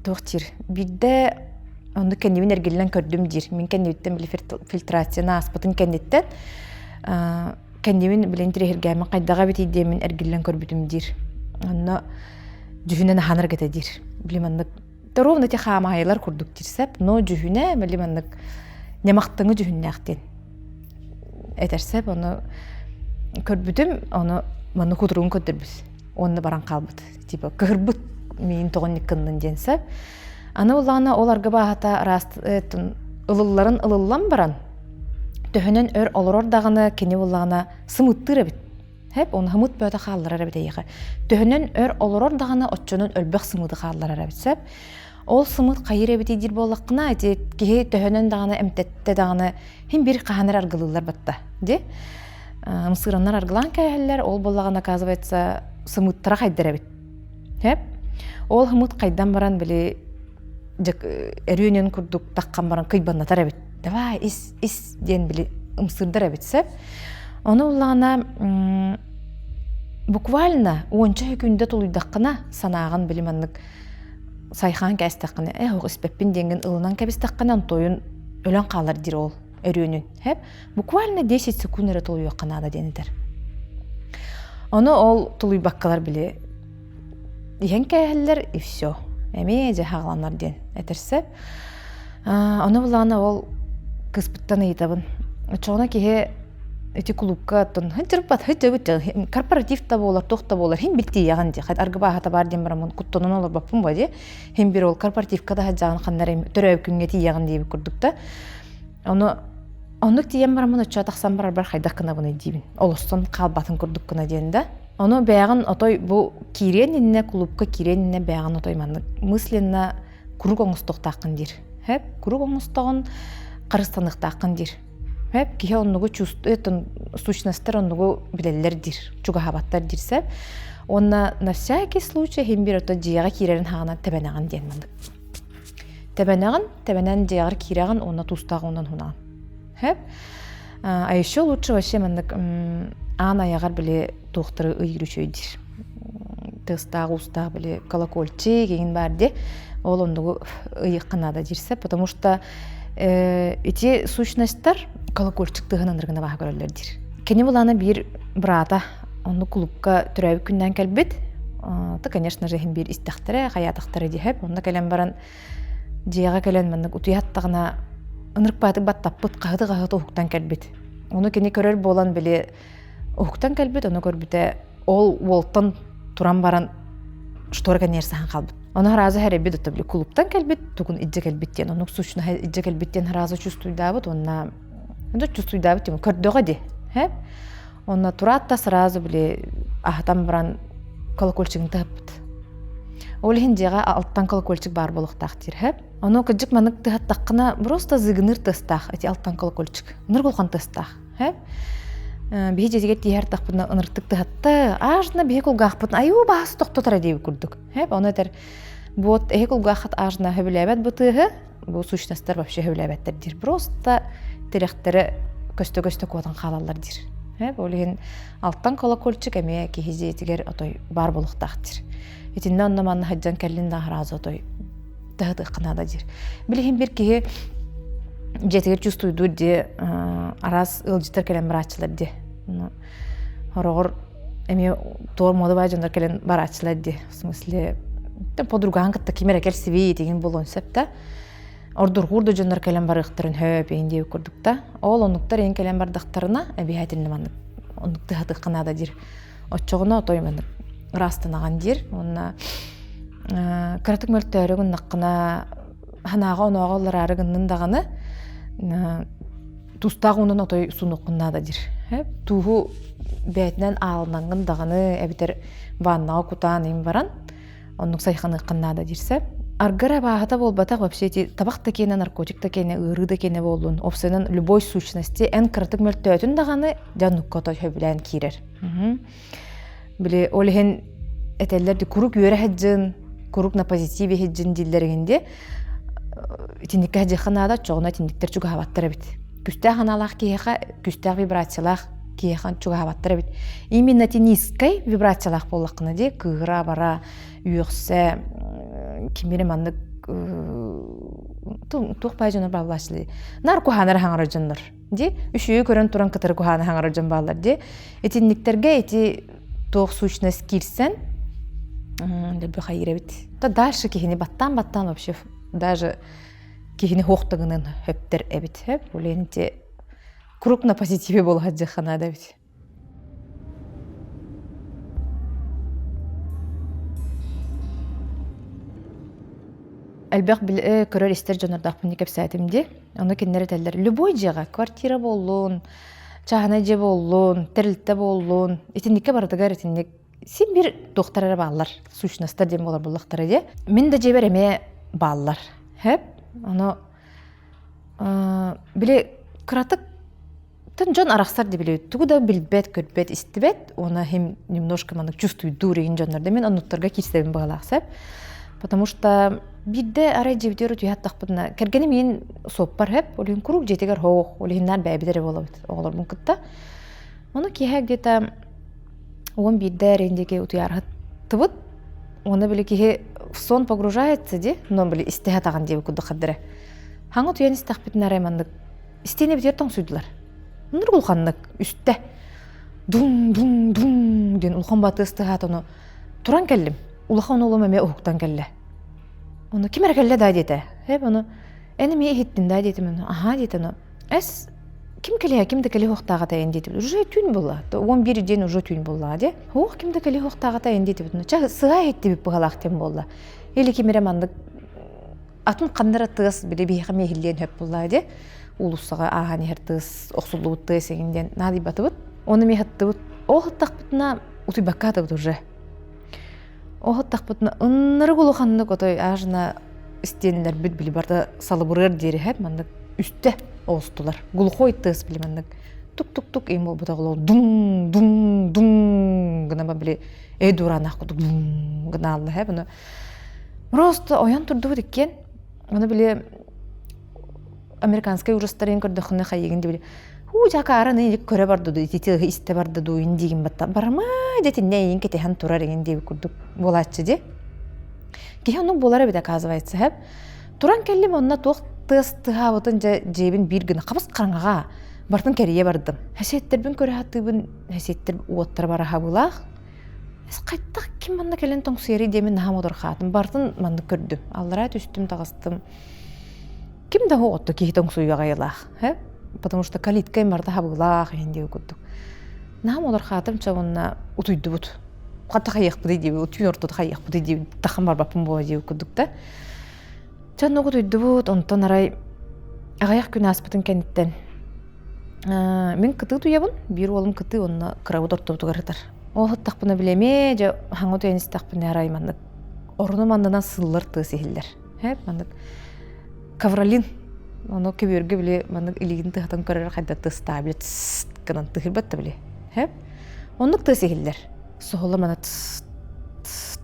туох диир биирдэ оннук кэннибин эргиллэн көрдүм диир. Мин кэннибиттэн били фильтрацияны ааспытын кэнниттэн кэннибин билин тириһиргээммин хайдаҕа эбитий диэммин эргиллэн көрбүтүм диир. Онно дьүһүнэ наһаанар этэ диир. Били маннык ровно ити хаамаайылар курдук диир сөп, но дьүһүнэ били маннык ньамахтыҥы дьүһүннээх диэн этэр сөп. Ону көрбүтүм, ону маннык кутуругун көрдөрбүт. Уонна баран хаалбыт. Типа кыһырбыт миин тоҕон кыннын диэн сөп. Аны улаана ол аргы бааһата ыраас ылылларын ылыллан баран төһөнөн өр олорор даҕаны кини буллаҕына сымыттыыр эбит. Хэп, оны хымыт бөөтө хаалларар эбит эйиэхэ. Төһөнөн өр олорор даҕаны оччонон өлбөх сымыты хаалларар эбит сөп. Ол сымыт хайыр эбит диир буоллаххына, ити киһи төһөнөн даҕаны эмтэттэ даҕаны хин бир хаһанар аргылыыллар батта. Ди? Ымсыыраннар аргылаан кээһэллэр, ол буоллаҕына оказывается сымыттара хайдар эбит. Хэп. Ол хымыт хайдан баран били өрүөнүн курдук таххан баран кыйбаннатар эбит. Давай ис ис диэн били ымсыырдар эбит сөп. Ону уллаҕына буквально уонча күндэ тулуйдаххына санааҕын били маннык сайхаан кээстэххинэ э ох испэппин диэҥҥин ылынан кэбистэххинэ онтуойун өлөн хаалар диир ол өрүөнүн хэп буквально 10 секунд эрэ тулуйуохха наада диэн этэр. Ону ол тулуйбаккалар били иһэн кээһэллэр и все. Эмиэ дьэ хаҕаланар диэн этэрсэ. Ону булаана ол кыспыттан ыйытабын. Оччоҕуна киһи ити кулуупка оттон хынчырбат хынчырбыт корпоратив да буолар туох да буолар хин бит тиийэҕин дии аргы бааһата баар диэн бараммын куттанан олорбоппун бо дии хин бир ол корпоративка да сылдьаҕын ханна эрэ төрөөбүт күҥҥэ тиийэҕин диэбит курдук да ону Оннук тиийэн бараммын оччо тахсан барарбар хайдах гынабыный диибин. Олостон хаалбатын курдук гына диэн да. Ону бэйэҕин отой бу киириэн иннинэ кулуупка киириэн иннинэ бэйэҕин отой маннык мысленно куруук оҥостуохтааххын диир. Хэп, куруук оҥостоҕун харыстаныахтааххын диир. Хэп, киһи оннугу чувствует, сущностар оннугу билэллэр диир, чугаһаабаттар диир сэп. Уонна на всякий случай иһин биир ото дьиэҕэ киирэрин хаҕынан тэбэнэҕин диэн маннык. Тэбэнэҕин, тэбэнэн дьиэҕэр киирэҕин уонна туустаах уунан хунаҕын. Хэп. А еще лучше вообще маннык аан айаҕар били туохтары ыйыыр үчүгэй диир. Тыастаах, уустаах били колокольчик игин баар дии. Ол оннугу ыйыахха наада диирсэ, потому что ити сущностар колокольчик тыаһын ыныргына баха көрөллөр диир. Кини булаана биир брата онну клубка төрөөбүт күннээн кэлбит. То, конечно же, иһин биир истэхтэрэ, хайаатахтара диэһэп. Онно кэлэн баран дьиэҕэ кэлэн маннык утуйаттаҕына ынырыкпаатык баттаппыт, хаһыты-хаһыты уһуктан кэлбит. Ону кини көрөр буолан били уһуктан кэлбит, ону көрбүтэ ол уолтан туран баран штора кэннигэр саһан хаалбыт. Ону сразу хэрайбит отто били клубтан кэлбит, тугун илдьэ кэлбит диэн, оннук сущноһа илдьэ кэлбит диэн сразу чувствуйдаабыт уонна чувствуйдаабыт диэн көрдөҕө дии. Онно тураат да сразу били аһатан баран колокольчигын тыһаппыт. Ол иһин дьиэҕэ алтан колокольчик баар буолуохтаах диир һэ. Ону кырдьык маннык тыһаттаххына просто зыгыныыр тыастаах эти алтан колокольчик. Ынырык улахан тыастаах. Һэ. Биһи дьиэтигэр тииһэр тахпытына ынырыктык тыһатта. Аажына биһи кулгаахпытын айуу баһас тохтотор диэбит курдук. Һэ. Ону этэр вот эһи кулгааххыт аажына сөбүлээбэт бу тыаһы бу сущностар вообще сөбүлээбэттэр диир. Просто тирэхтэрэ көстө-көстө куотан хаалаллар диир. Ол иһин алтан колокольчик эмиэ киһи дьиэтигэр отой баар буолуохтаах диир. Итиннэ онно манна сылдьан кэллин да сразу отой таһытыахха наада диир. Билиһин бир киһи дьиэтигэр чувствуйдуур дии араас ыалдьыттар кэлэн барааччылар дии. Хороҕор эмиэ туор мода баа дьоннор кэлэн барааччылар дии. В смысле подругаан кытта ким эрэ кэлсибит игин буолуон сөп да. Ордургуур да дьоннор кэлэн барыахтарын хөп иин диэбит курдук да. Ол оннуктар иин кэлэн бардахтарына обязательно маннык оннук тыһатыахха наада диир. Оччоҕуна отой маннык ыраастанаҕан диир. Уонна кыратык мөлтөөрү гыннаххына ханаага онооҕо ыллараары гыннын даҕаны тустаах уунан отой сунуоххун наада диир. Тууһу бээтинэн аалынаҥҥын даҕаны эбэтэр ваннаҕа кутаан иин баран оннук сайханыаххын наада диирсэ. Аргы эрэ абааһыта буолбатах, вообще ити табах да киэнэ, наркотик да киэнэ, ыарыы да киэнэ буоллун, уопсайынан любой сущности эн кыратык мөлтөөтүн даҕаны дьэ оннукка отой сөбүлээн киирэр. Били ол иһин этэллэр ди куруук үөрэ сылдьын, куруук на позитиве сылдьын дииллэр иһин ди итинниккэ сылдьыахха наада, оччоҕуна итинниктэр чугаһаабаттар эбит. Күстээх аналаах киһиэхэ күстээх вибрациялаах киһиэхэ чугаһаабаттар эбит. Именно ити низкай вибрациялаах буоллаххына ди кыыһыра-абара, үөхсэ, ким эрэ маннык туох баай дьоннор бааллааччылыы. Нар куһаанара хаҥарар дьоннор. Ди үчүгэй көрөн туран кытары куһаана хаҥарар дьон бааллар ди. Итинниктэргэ ити туох сущность киирсэн дэлби хайыыр эбит. Да дальше киһини баттаан-баттаан вообще даже киһини хуох да гынан хөптөр эбит. Хөп, блин, ити круг на позитиве буола сылдьыахха наада эбит. Элбэх көрөр-истэр дьоннордоохпун кэпсээтим дии. Ону кинилэр этэллэр, любой дьиэҕэ, квартира буоллун, чааһынай дьиэ буоллун, тэрилтэ буоллун, итинниккэ барытыгар итинник син биир туохтар эрэ бааллар, сущностар диэн буолар буоллахтара дии. Мин да дьиэбэр эмиэ бааллар. Хэп, ону били кыратык Тын дьон арахсар да билэбит. Тугу да билбэт, көрбөт, истибэт. Уонна хим немножко маннык чувствуйдуур игин дьоннор да мин оннуктарга киирсэбин быһалаах сөп. Потому что биирдэ арай дьиэбитигэр утуйа аттахпытына кэргэним иин суоппар хөп, ол иһин куруук дьиэтигэр хоох, ол иһин наар бэйэбит эрэ буолабыт оҕолорбун кытта. Ону киэһэ где-то 11-де эрин диэки утуйаарыһыттыбыт. Уонна били киһи в сон погружается ди, но били истэһэ таҕан диэбит курдук хардара. Хаҥа утуйан истэхпитинэ арай маннык Истиэнэбитигэр тоҥсуйдулар. Ынырык улаханнык үстэ дуҥ-дуҥ-дуҥ диэн улахан батыас тыаһаат ону туран кэллим. Улахан уолум эмиэ уһуктан кэллэ. Ону ким эрэ кэллэ даа диэтэ. Эп ону эн эмиэ иһиттин даа диэтим ону аһаа диэтэ ону эс ким кэлиэ ким да кэлиэ уохтааҕа эйэн диэтибит уже түүн буолла 11 диэн уже түүн буоллаҕа дии уох ким да кэлиэ уохтааҕа эйэн диэтибит ону ча сыһа иһиттибит быһалаах диэн буолла или ким эрэ маннык атын ханна эрэ тыас били биһиэхэ миэһиллиэн сөп буоллаа дии уулуссаҕа ааһан иһэр тыас охсуллубут тыас эҥин диэн наадыйбатыбыт ону эмиэ сыттыбыт ол сыттахпытына утуйбакка атыбыт уже ол сыттахпытына ыннырык улаханнык отой аажына истиэннэрбит били барыта салыбырыар диэри һэп маннык үстэ оҕустулар глухой тыас били маннык тук-тук-тук им буолбутах дуҥ дуҥ дуҥ гына били эй дуранаах курдук дуҥ гынаалла һэп ону Просто ойон турдубут иккиэн. Ону били американскай ужастарын көрдөххүнэ хайыгын дии хуу жакаара ны көрө барда ду ити истэ барда ду ин диигин батта барма дэтинне эйин кетеһэн турар иҥин диэбит курдук буолааччы ди киһи оннук буолар эбит оказывается хэп туран кэллим онно туох тыас тыһаабытын дьэ дьиэбин биир гына хабыс хараҥаҕа бартын кэрийэ бардым хэсиэттэрбин көрө сатыыбын хэсиэттэр уоттара бараһабылаах Хайдах ким манна кэлэн тоҥсуйарый диэмин наһаа модурхаатым. Барытын маннык көрдүм. Аллараа түстүм, таҕыстым. Ким да оҕотто киһи тоҥсуйуох айылаах. Потому что калитка барыта хабыылаах иһин диэби курдук. Наһаа модурхаатым чэ уонна утуйдубут. Хата хайыахпытый диэби, түүн ортото хайыахпытый диэби, тахан барбаппын буола диэби курдук да. Чэ оннук утуйдубут, онтон арай аҕыйах күн ааспытын кэнниттэн Мин кытыы туйабын, биир уолум кытыы уонна кырабыт ортобутугар сытар. Ол сыттахпына билэмиэ, дьэ хаҥа утуйан истэхпинэ арай маннык оронум аннынан сыллар тыас иһиллэр. Һэп маннык ковролин ону көбүөргэ били маннык илиигин тыһатан көрөр хайда тыстаа били тсс гынан тыһырбат да били. Һэп оннук тыас иһиллэр. Соһулла мана тсс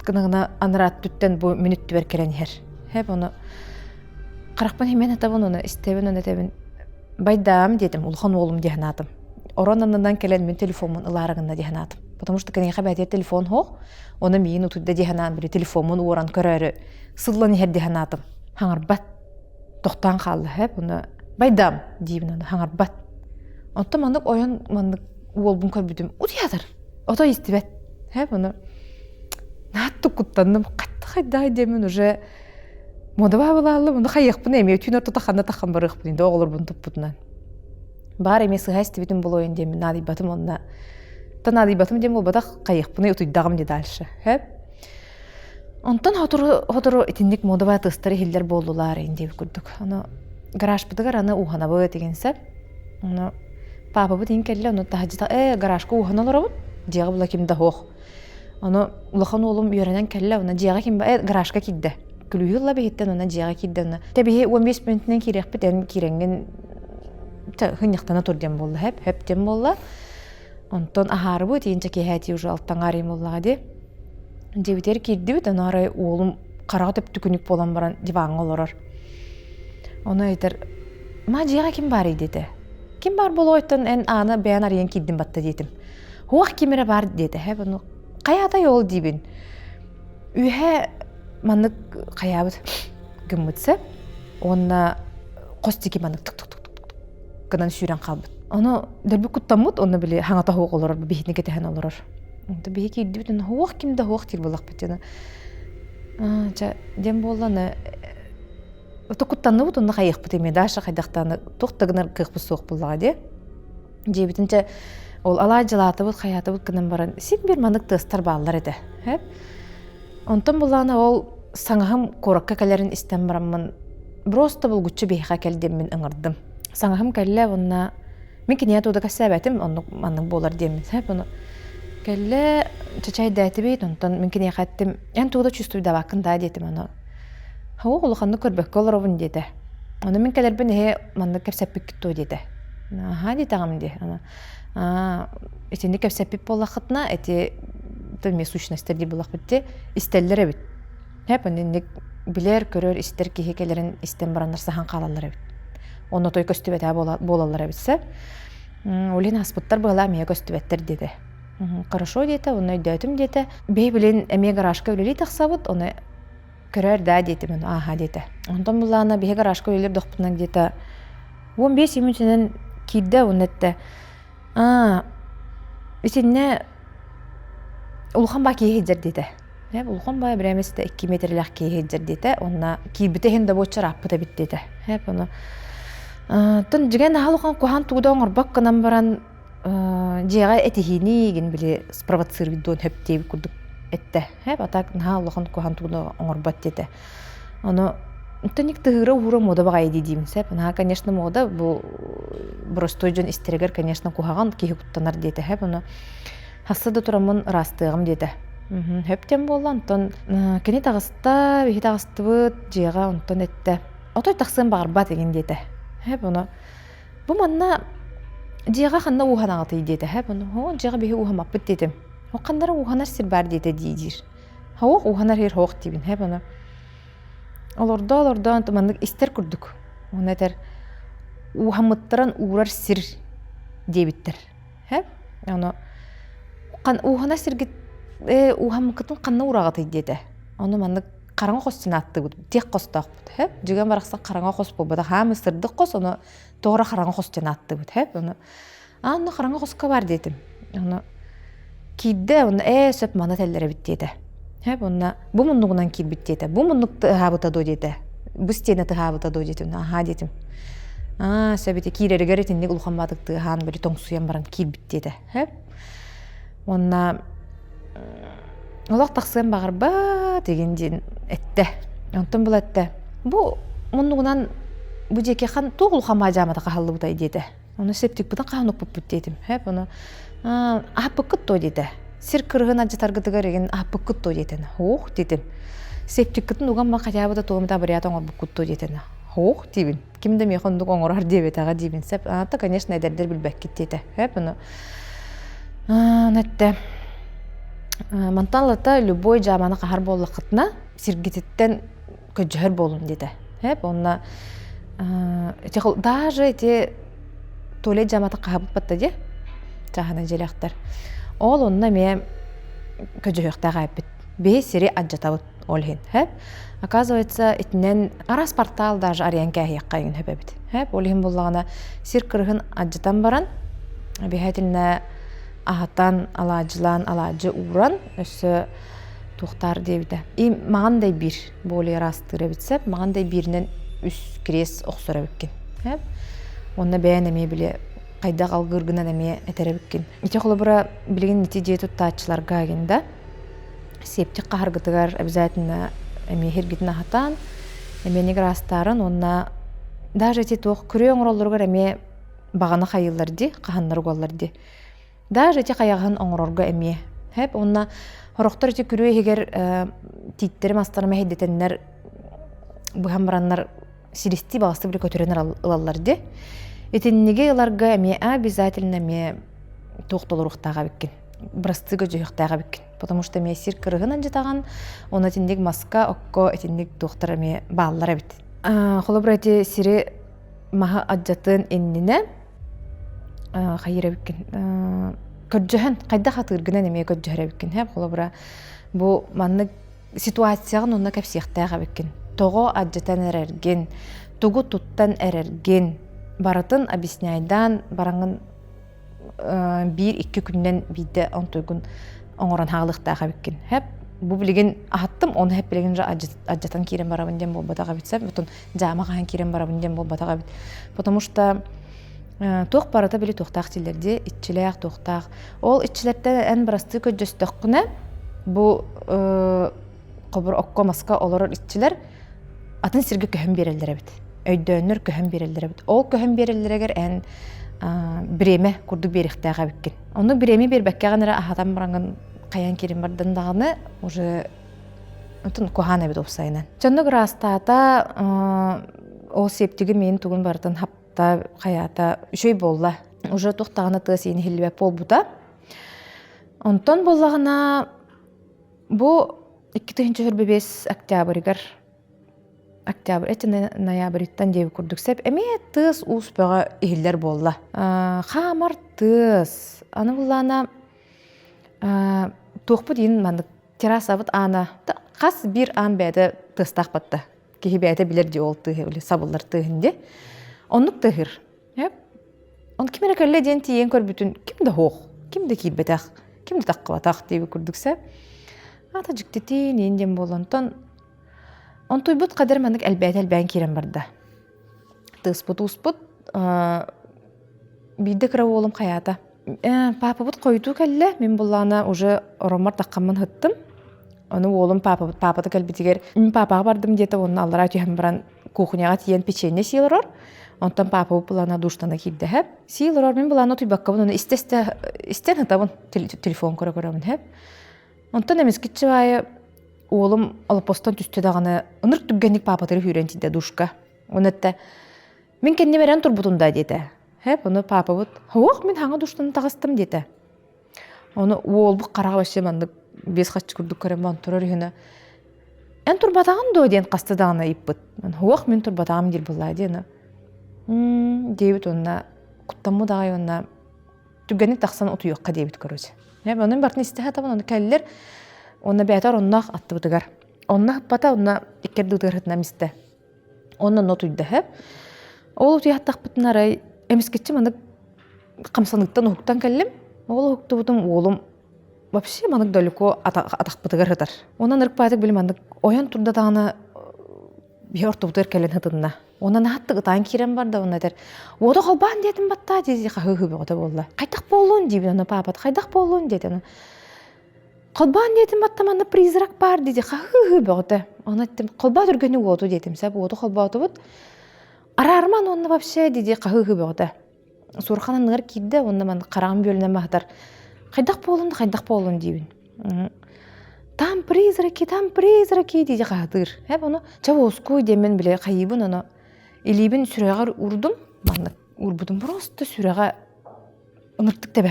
гына гына анараат түттэн бу мин үттүбэр кэлэн иһэр. Һэп ону харахпын химэн атабын ону истэбин ону этэбин Байдаам диэтим, улахан уолум дии санаатым. Орон аннынан кэлэн мин телефоммун ылаары гынна дии санаатым. Потому что киниэхэ бэйэтигэр телефон суох, ону миигин утуйда дии санаан били телефоммун уоран көрөөрү сыллан иһэр дии санаатым. Хаҥарбат. Тохтоон хаалла һэп, ону байдаам диибин ону хаҥарбат. Онтон маннык ойон маннык уолбун көрбүтүм утуйатар. Ото истибэт. Һэп, ону нааттык куттанным. Хайда диэмин уже Муодаба булааллым, ону хайыахпын эмиэ түүн ортото ханна таххан барыахпын да оҕолорбун туппутунан. Баар эмиэ сыһа истибитим буолуойун диэммин наадыйбатым онно. Та наадыйбатым диэн буолбатах, хайыахпыный утуйдаҕым дии дальше. Хэп. Онтон сотору сотору итинник муодаба тыстар иһиллэр буоллулар ин диэбит курдук. Ону гаражпытыгар аны ууһанабыт деген сөп. Ону паапабыт иһин кэллэ, ону таһырдьа ээ гаражка ууһана олоробут. Дьиэҕэ була ким да суох. Ону улахан уолум үөрэнэн кэллэ, онно дьиэҕэ ким э гаражка киирдэ. Күлүүһү ылла биһиттэн уонна дьиэҕэ киирдэ уонна тэбиһи 15 мүнүүтүнэн киириэхпит эн киирэҥҥин хынньахтана тур диэн буолла хэп хэп диэн буолла. Онтон аһаарыбыт иинчэ киэһээтии уже алтаҥаар ыйым буоллаҕа дии. Дьиэбитигэр киирдибит, ону арай уолум хараҕа төптүкүнүк буолан баран диваҥҥа олорор. Ону ыйытар, «Ма дьиэҕэ ким баарый?» диэтэ. «Ким баар буолуойтон эн ааны бэйэн арыйан киирдим батта» диэтим. «Уох ким эрэ баар» диэтэ. Хэп ону «Хайаатай ол?» диибин. Үөһэ маннык хайаабыт гыммыт сөп уонна хос диэки маннык тук-тук-тук гынан сүүрэн хаалбыт. Ону дөлбү куттаммыт, онно били хаҥата суох олорор, биһини кэтэһэн олорор. Онто биһи киирдибит, онно суох ким да суох диир буоллахпыт дьоно. Чэ, диэн буолла, аны ото куттанныбыт, онно хайыахпыт эмиэ, Даша хайдахтааны туох да гынар кыахпыт суох буоллаҕа дии. Дьиэбитин чэ, ол алаадьылаатыбыт, хайаатыбыт гынан баран, син биир маннык тыастар бааллар этэ. Онтон булаана ол саҥаһым куоракка кэлэрин истэн бараммын, просто булгуччу биһиэхэ кэл диэммин ыҥырдым. Саҥаһым кэллэ уонна мин киниэхэ тугу да кэпсээбэтим, оннук маннык буолар диэммин. Сөп ону кэллэ, чэчэйдээтибит, онтон мин киниэхэ эттим, эн тугу да чувствуйдабаккын даа диэтим ону. Оо, улаханнык көрбөккө олоробун диэтэ. Ону мин кэлэрбин эһи маннык кэпсэппиккит дуо диэтэ. Аһаа диэтэҕим дии. Аны аа итинник кэпсэппит буоллаххытына эти эмиэ сущностар дии буоллахпыт дии истэллэр эбит. Хэп инник билэр, көрөр, истэр киһи кэлэрин истэн бараннар саһан хаалаллар эбит. Онно той көстүбэтэ буолаллар эбит сөп. Ол иһин аспыттар быһалаа эмиэ көстүбэттэр диэтэ. Хорошо диэтэ, онно өйдөөтүм диэтэ. Бэйи билин эмиэ гаражка үлэлии тахсабыт, ону көрөөр даа диэтим, ону ааха диэтэ. Онтон буллаана биһи гаражка үлэлиир дохпутуна где-то 15 мүнүүтүнэн киирдэ уонна эттэ аа итиннэ улахан баа киһи сылдьар диэтэ. Улахан баа бирээмэ ситэ 2 метрлээх киһи сылдьар диэтэ. Уонна киирбитэ иһин да буоччар ааппыт эбит диэтэ. Ону тон дьиҥэ наһаа улахан куһаҕан тугу да оҥорбот гынан баран дьиэҕэ этиһиини игин били спровоцировать хөп диэбит курдук эттэ. А так наһаа улахан куһаҕан тугу да оҥорбот диэтэ. Ону Тоник тыһыыра уура мода баҕайы дии диибин сөп. Наһаа, конечно, мода бу боростуой дьон истэригэр, конечно, куһаҕан киһи куттанар диэтэ сөп. Ону хасса да тураммын ыраастыаҕым диэтэ. Сөп диэн буолла. Онтон кини таҕыста, биһи таҕыстыбыт дьиэҕэ онтон эттэ. Отой тахсыан баҕарбат игин диэтэ. Сөп ону бу манна дьиэҕэ ханна ууһанаҕытый диэтэ. Сөп ону оо дьиэҕэ биһи ууһаммаппыт диэтим. Ханнара ууһанар сир баар диэтэ дии диир. Хоох ууһанар сир хоох диибин. Сөп ону Олордо олордоон маннык истэр курдук. Уонна этэр ууһаммыттаран уурар сир диэбиттэр. Һэ? Ону ууһанар сиргит ээ ууһаммыккытын ханна уураҕытый диэтэ. Ону маннык хараҥа хос диэн ааттыыбыт. Тиэх хостоохпут. Һэ? Дьүгэн барахсан хараҥа хос буолбатах. Хаамы сырдык хос, ону тоҕо эрэ хараҥа хос диэн ааттыыбыт. Һэ? Ону Аа, онно хараҥа хоско бар диэтим. Ону киирдэ, онно ээ сөп маны этэллэр эбит диэтэ. Сөп онно бу муннугунан киирбит диэтэ. Бу муннук тыаһаабыта дуо диэтэ. Бу стена тыаһаабыта дуо диэтим. Аһаа диэтим. Аа, сөп ити киирэригэр итинник улахан баатык тыаһаан били тоҥсуйан баран киирбит диэтэ. Сөп. Уонна олох тахсыан баҕарбат игин диэн эттэ. Онтон була эттэ. Бу муннугунан бу диэки хан туох улахан баадьаамата хаһаллыбытай диэтэ. Ону септикпытын хаһан укпуппут диэтим. Хэп ону аһаппыккыт дуо диэтэ. Сир кырыһын алдьатаргытыгар игин аһаппыккыт дуо диэтэн. Һуох диэтим. Септиккытын уган ба хотя бы да тугум да абырыйаат оҥорбуккут дуо диэтэн. Һуох диибин. Ким да миэхэ оннук оҥорор диэбэтэҕэ диибин. Сеп аата, конечно, эдэрдэр билбэккит диэтэ. Хэп ону эттэ. Мантан ылата любой дьааманы хаһар буоллаххытына сиргититтэн көдьөһөр буолун диэтэ. Эп онно даже эти туалет дьаамата хаһабыппат дии чааһына дьиэлэхтэр. Ол онно эмиэ көдьөһүөхтээх эппит. Биһи сири адьатабыт ол иһин. Хэп. Оказывается, итинэн араас портал даже арыйан кээһиэххэ иҥин хөп эбит. Хэп. Ол иһин буллаҕына сир кырыһын адьатан баран обязательно аһатан, алаадьылаан, алаадьы ууран өссө туохтаар диэбитэ. И маҕан да биир более ыраастыыр эбит сөп, маҕан да бииринэн үс кириэс охсор эбиккин. Сөп. Уонна бэйэн эмиэ били хайдах алгыыргынан эмиэ этэр эбиккин. Ити холобура билигин ити дьиэ туттааччыларга агин да септик хаһаргытыгар обязательно эмиэ сиргитин аһатан, эмиэ ыраастаарын уонна даже ити туох күрүө оҥороллоругар эмиэ баҕана хайыыллар дии, хаһаннар угаллар дии. Даже ити хайаҕаһын оҥорорго эмиэ. Хэп уонна сорохтор ити күрүө иһигэр тииттэри мастары мэһэйдэтэннэр быһан бараннар силистии баҕастык били көтүрэн ылаллар дии. Итинниги ыларга эмиэ обязательно эмиэ туох толоруохтаах эбиккин, бырастыы көдьүһүөхтээх эбиккин. Потому что эмиэ сир кырыһын андьытаҕын, уонна итинник маска, окко итинник туохтар эмиэ бааллар эбит. Холобура ити сири маһы адьатын иннинэ хайыыр эбиккин көрдьөһөн хайдах атыыргынан эмиэ көрдьөһөр эбиккин һэ холобура бу маннык ситуацияҕын онно кэпсиэхтээх эбиккин тоҕо адьатан эрэргин тугу туттан эрэргин барытын объясняйдаан бараҥҥын биир-икки күнүнэн биирдэ онтуйгун оҥорон хаалыахтаах эбиккин. Хэп бу билигин аһаттым, ону хэп билигин же адьатан киирэн барабын диэн буолбатах эбит сэп, потом дьаама хаһан киирэн барабын диэн буолбатах эбит. Потому что туох барыта били туохтаах дииллэр дии, иччилээх, туохтаах. Ол иччилэртэн эн бырастыы көрдөстөххүнэ, бу хобур окко маска олорор иччилэр атын сиргэ көһөн биэрэллэр эбит. Өйдөөннөр көһөн биэрэллэр эбит. Ол көһөн биэрэллэригэр эн бириэмэ курдук биэриэхтээх эбиккин. Ону бириэмэ биэрбэккэҕин эрэ аһатан бараҥҥын хайан киирин бардын даҕаны уже отун куһаан эбит уопсайынан. Дьоннук ыраастаата ол септиги миин тугун барытын хапта хайаата үчүгэй буолла. Уже туох даҕаны тыас иин иһиллибэт буолбута. Онтон буоллаҕына Бу 2025 октябрьыгар октябрь эти ноябрьтан диэби курдук сөп эмиэ тыас уус бөҕө иһиллэр буолла. Хаамар тыас. Аны буллаана туохпут иин маннык террасабыт аана хас биир аан бэйэтэ тыастаах батта. Киһи бэйэтэ билэр дии ол тыаһы или сабыллар тыаһын дии. Оннук тыаһыр. Он ким эрэ кэллэ диэн тиийэн көрбүтүн ким да суох, ким да киирбэтэх, ким да таххыбатах диэбит курдук сэ. Аата дьиктитин иин диэн буолла. Онтон онтуйбут хадыр маннык элбээтэ элбээн киирэн барда. Тыаспыт ууспут биирдэ кыра уолум хайаата. Паапабыт хойутуу кэллэ, мин буллаҕына уже ороммор таххаммын сыттым. Ону уолум паапабыт паапата кэлбитигэр мин паапаҕа бардым диэтэ уонна аллараа түһэн баран кухняҕа тиийэн печенье сии олорор. Онтон паапабыт былаана душтана киирдэһэ. Сии олорор мин былаана утуйбаккабын ону истэ-истэ истэн сытабын телефон көрө-көрөбүн һэп. Онтон эмискиччи баайы уолум олоппостон түстэ даҕаны ынырык түргэнник паапатыгар сүүрэн тиийдэ душка. Уонна эттэ мин кэннибэр эн турбутум да диэтэ. Хэп ону паапабыт «Һуох, мин хаҥа душтан таҕыстым» диэтэ. Ону уолбут хараҕа вообще маннык биэс хаччы курдук көрөн баран турар үһүнэ «Эн турбатаҕын дуо?» диэн хаста даҕаны ыйыппыт. «Һуох, мин турбатаҕым» диир буоллаа диэн диэбит уонна куттаммыт аҕай уонна түргэнник тахсан утуйуохха диэбит короче. Онон бартын истэ сатабын, ону кэллэр уонна бэйэтэ оронноох аттыбытыгар. Онно ыппата, онно икки ардытыгар сытынан истэ. Онно онно утуйда сөп. Ол утуйаттахпытына арай эмискэччи маннык хамсаныыттан уһуктан кэллим. Ол уһуктубутум уолум вообще маннык далеко атахпытыгар сытар. Онон ырыкпаатык били маннык ойон турда даҕаны биһи ортобутугар кэлэн сытынна. Онон аһаттык ытаан киирэн барда уонна этэр уоту холбоон диэтим баттаа дии хаһыы бөҕөтө буолла. Хайдах буоллун диибин аны паапат хайдах буоллун диэтин. Холбоон диэтим батта манна призрак баар диди хаһыы бөҕөтө. Ону эттим холбоо түргэнник уоту диэтим сөп уоту холбоотубут. Араарман уонна вообще диди хаһыы бөҕөтө. Сурхан анныгар киирдэ уонна ман хараҕым бүөлүнэн баһытар. Хайдах буолун хайдах буолун диибин. Там призраки, там призраки диди хаһытыыр. Эп ону чэ уоскуй диэммин бile хайыыбын ону илиибин сүрэҕэр уурдум маннык уурбутум просто сүрэҕэ ыныртык тэбэ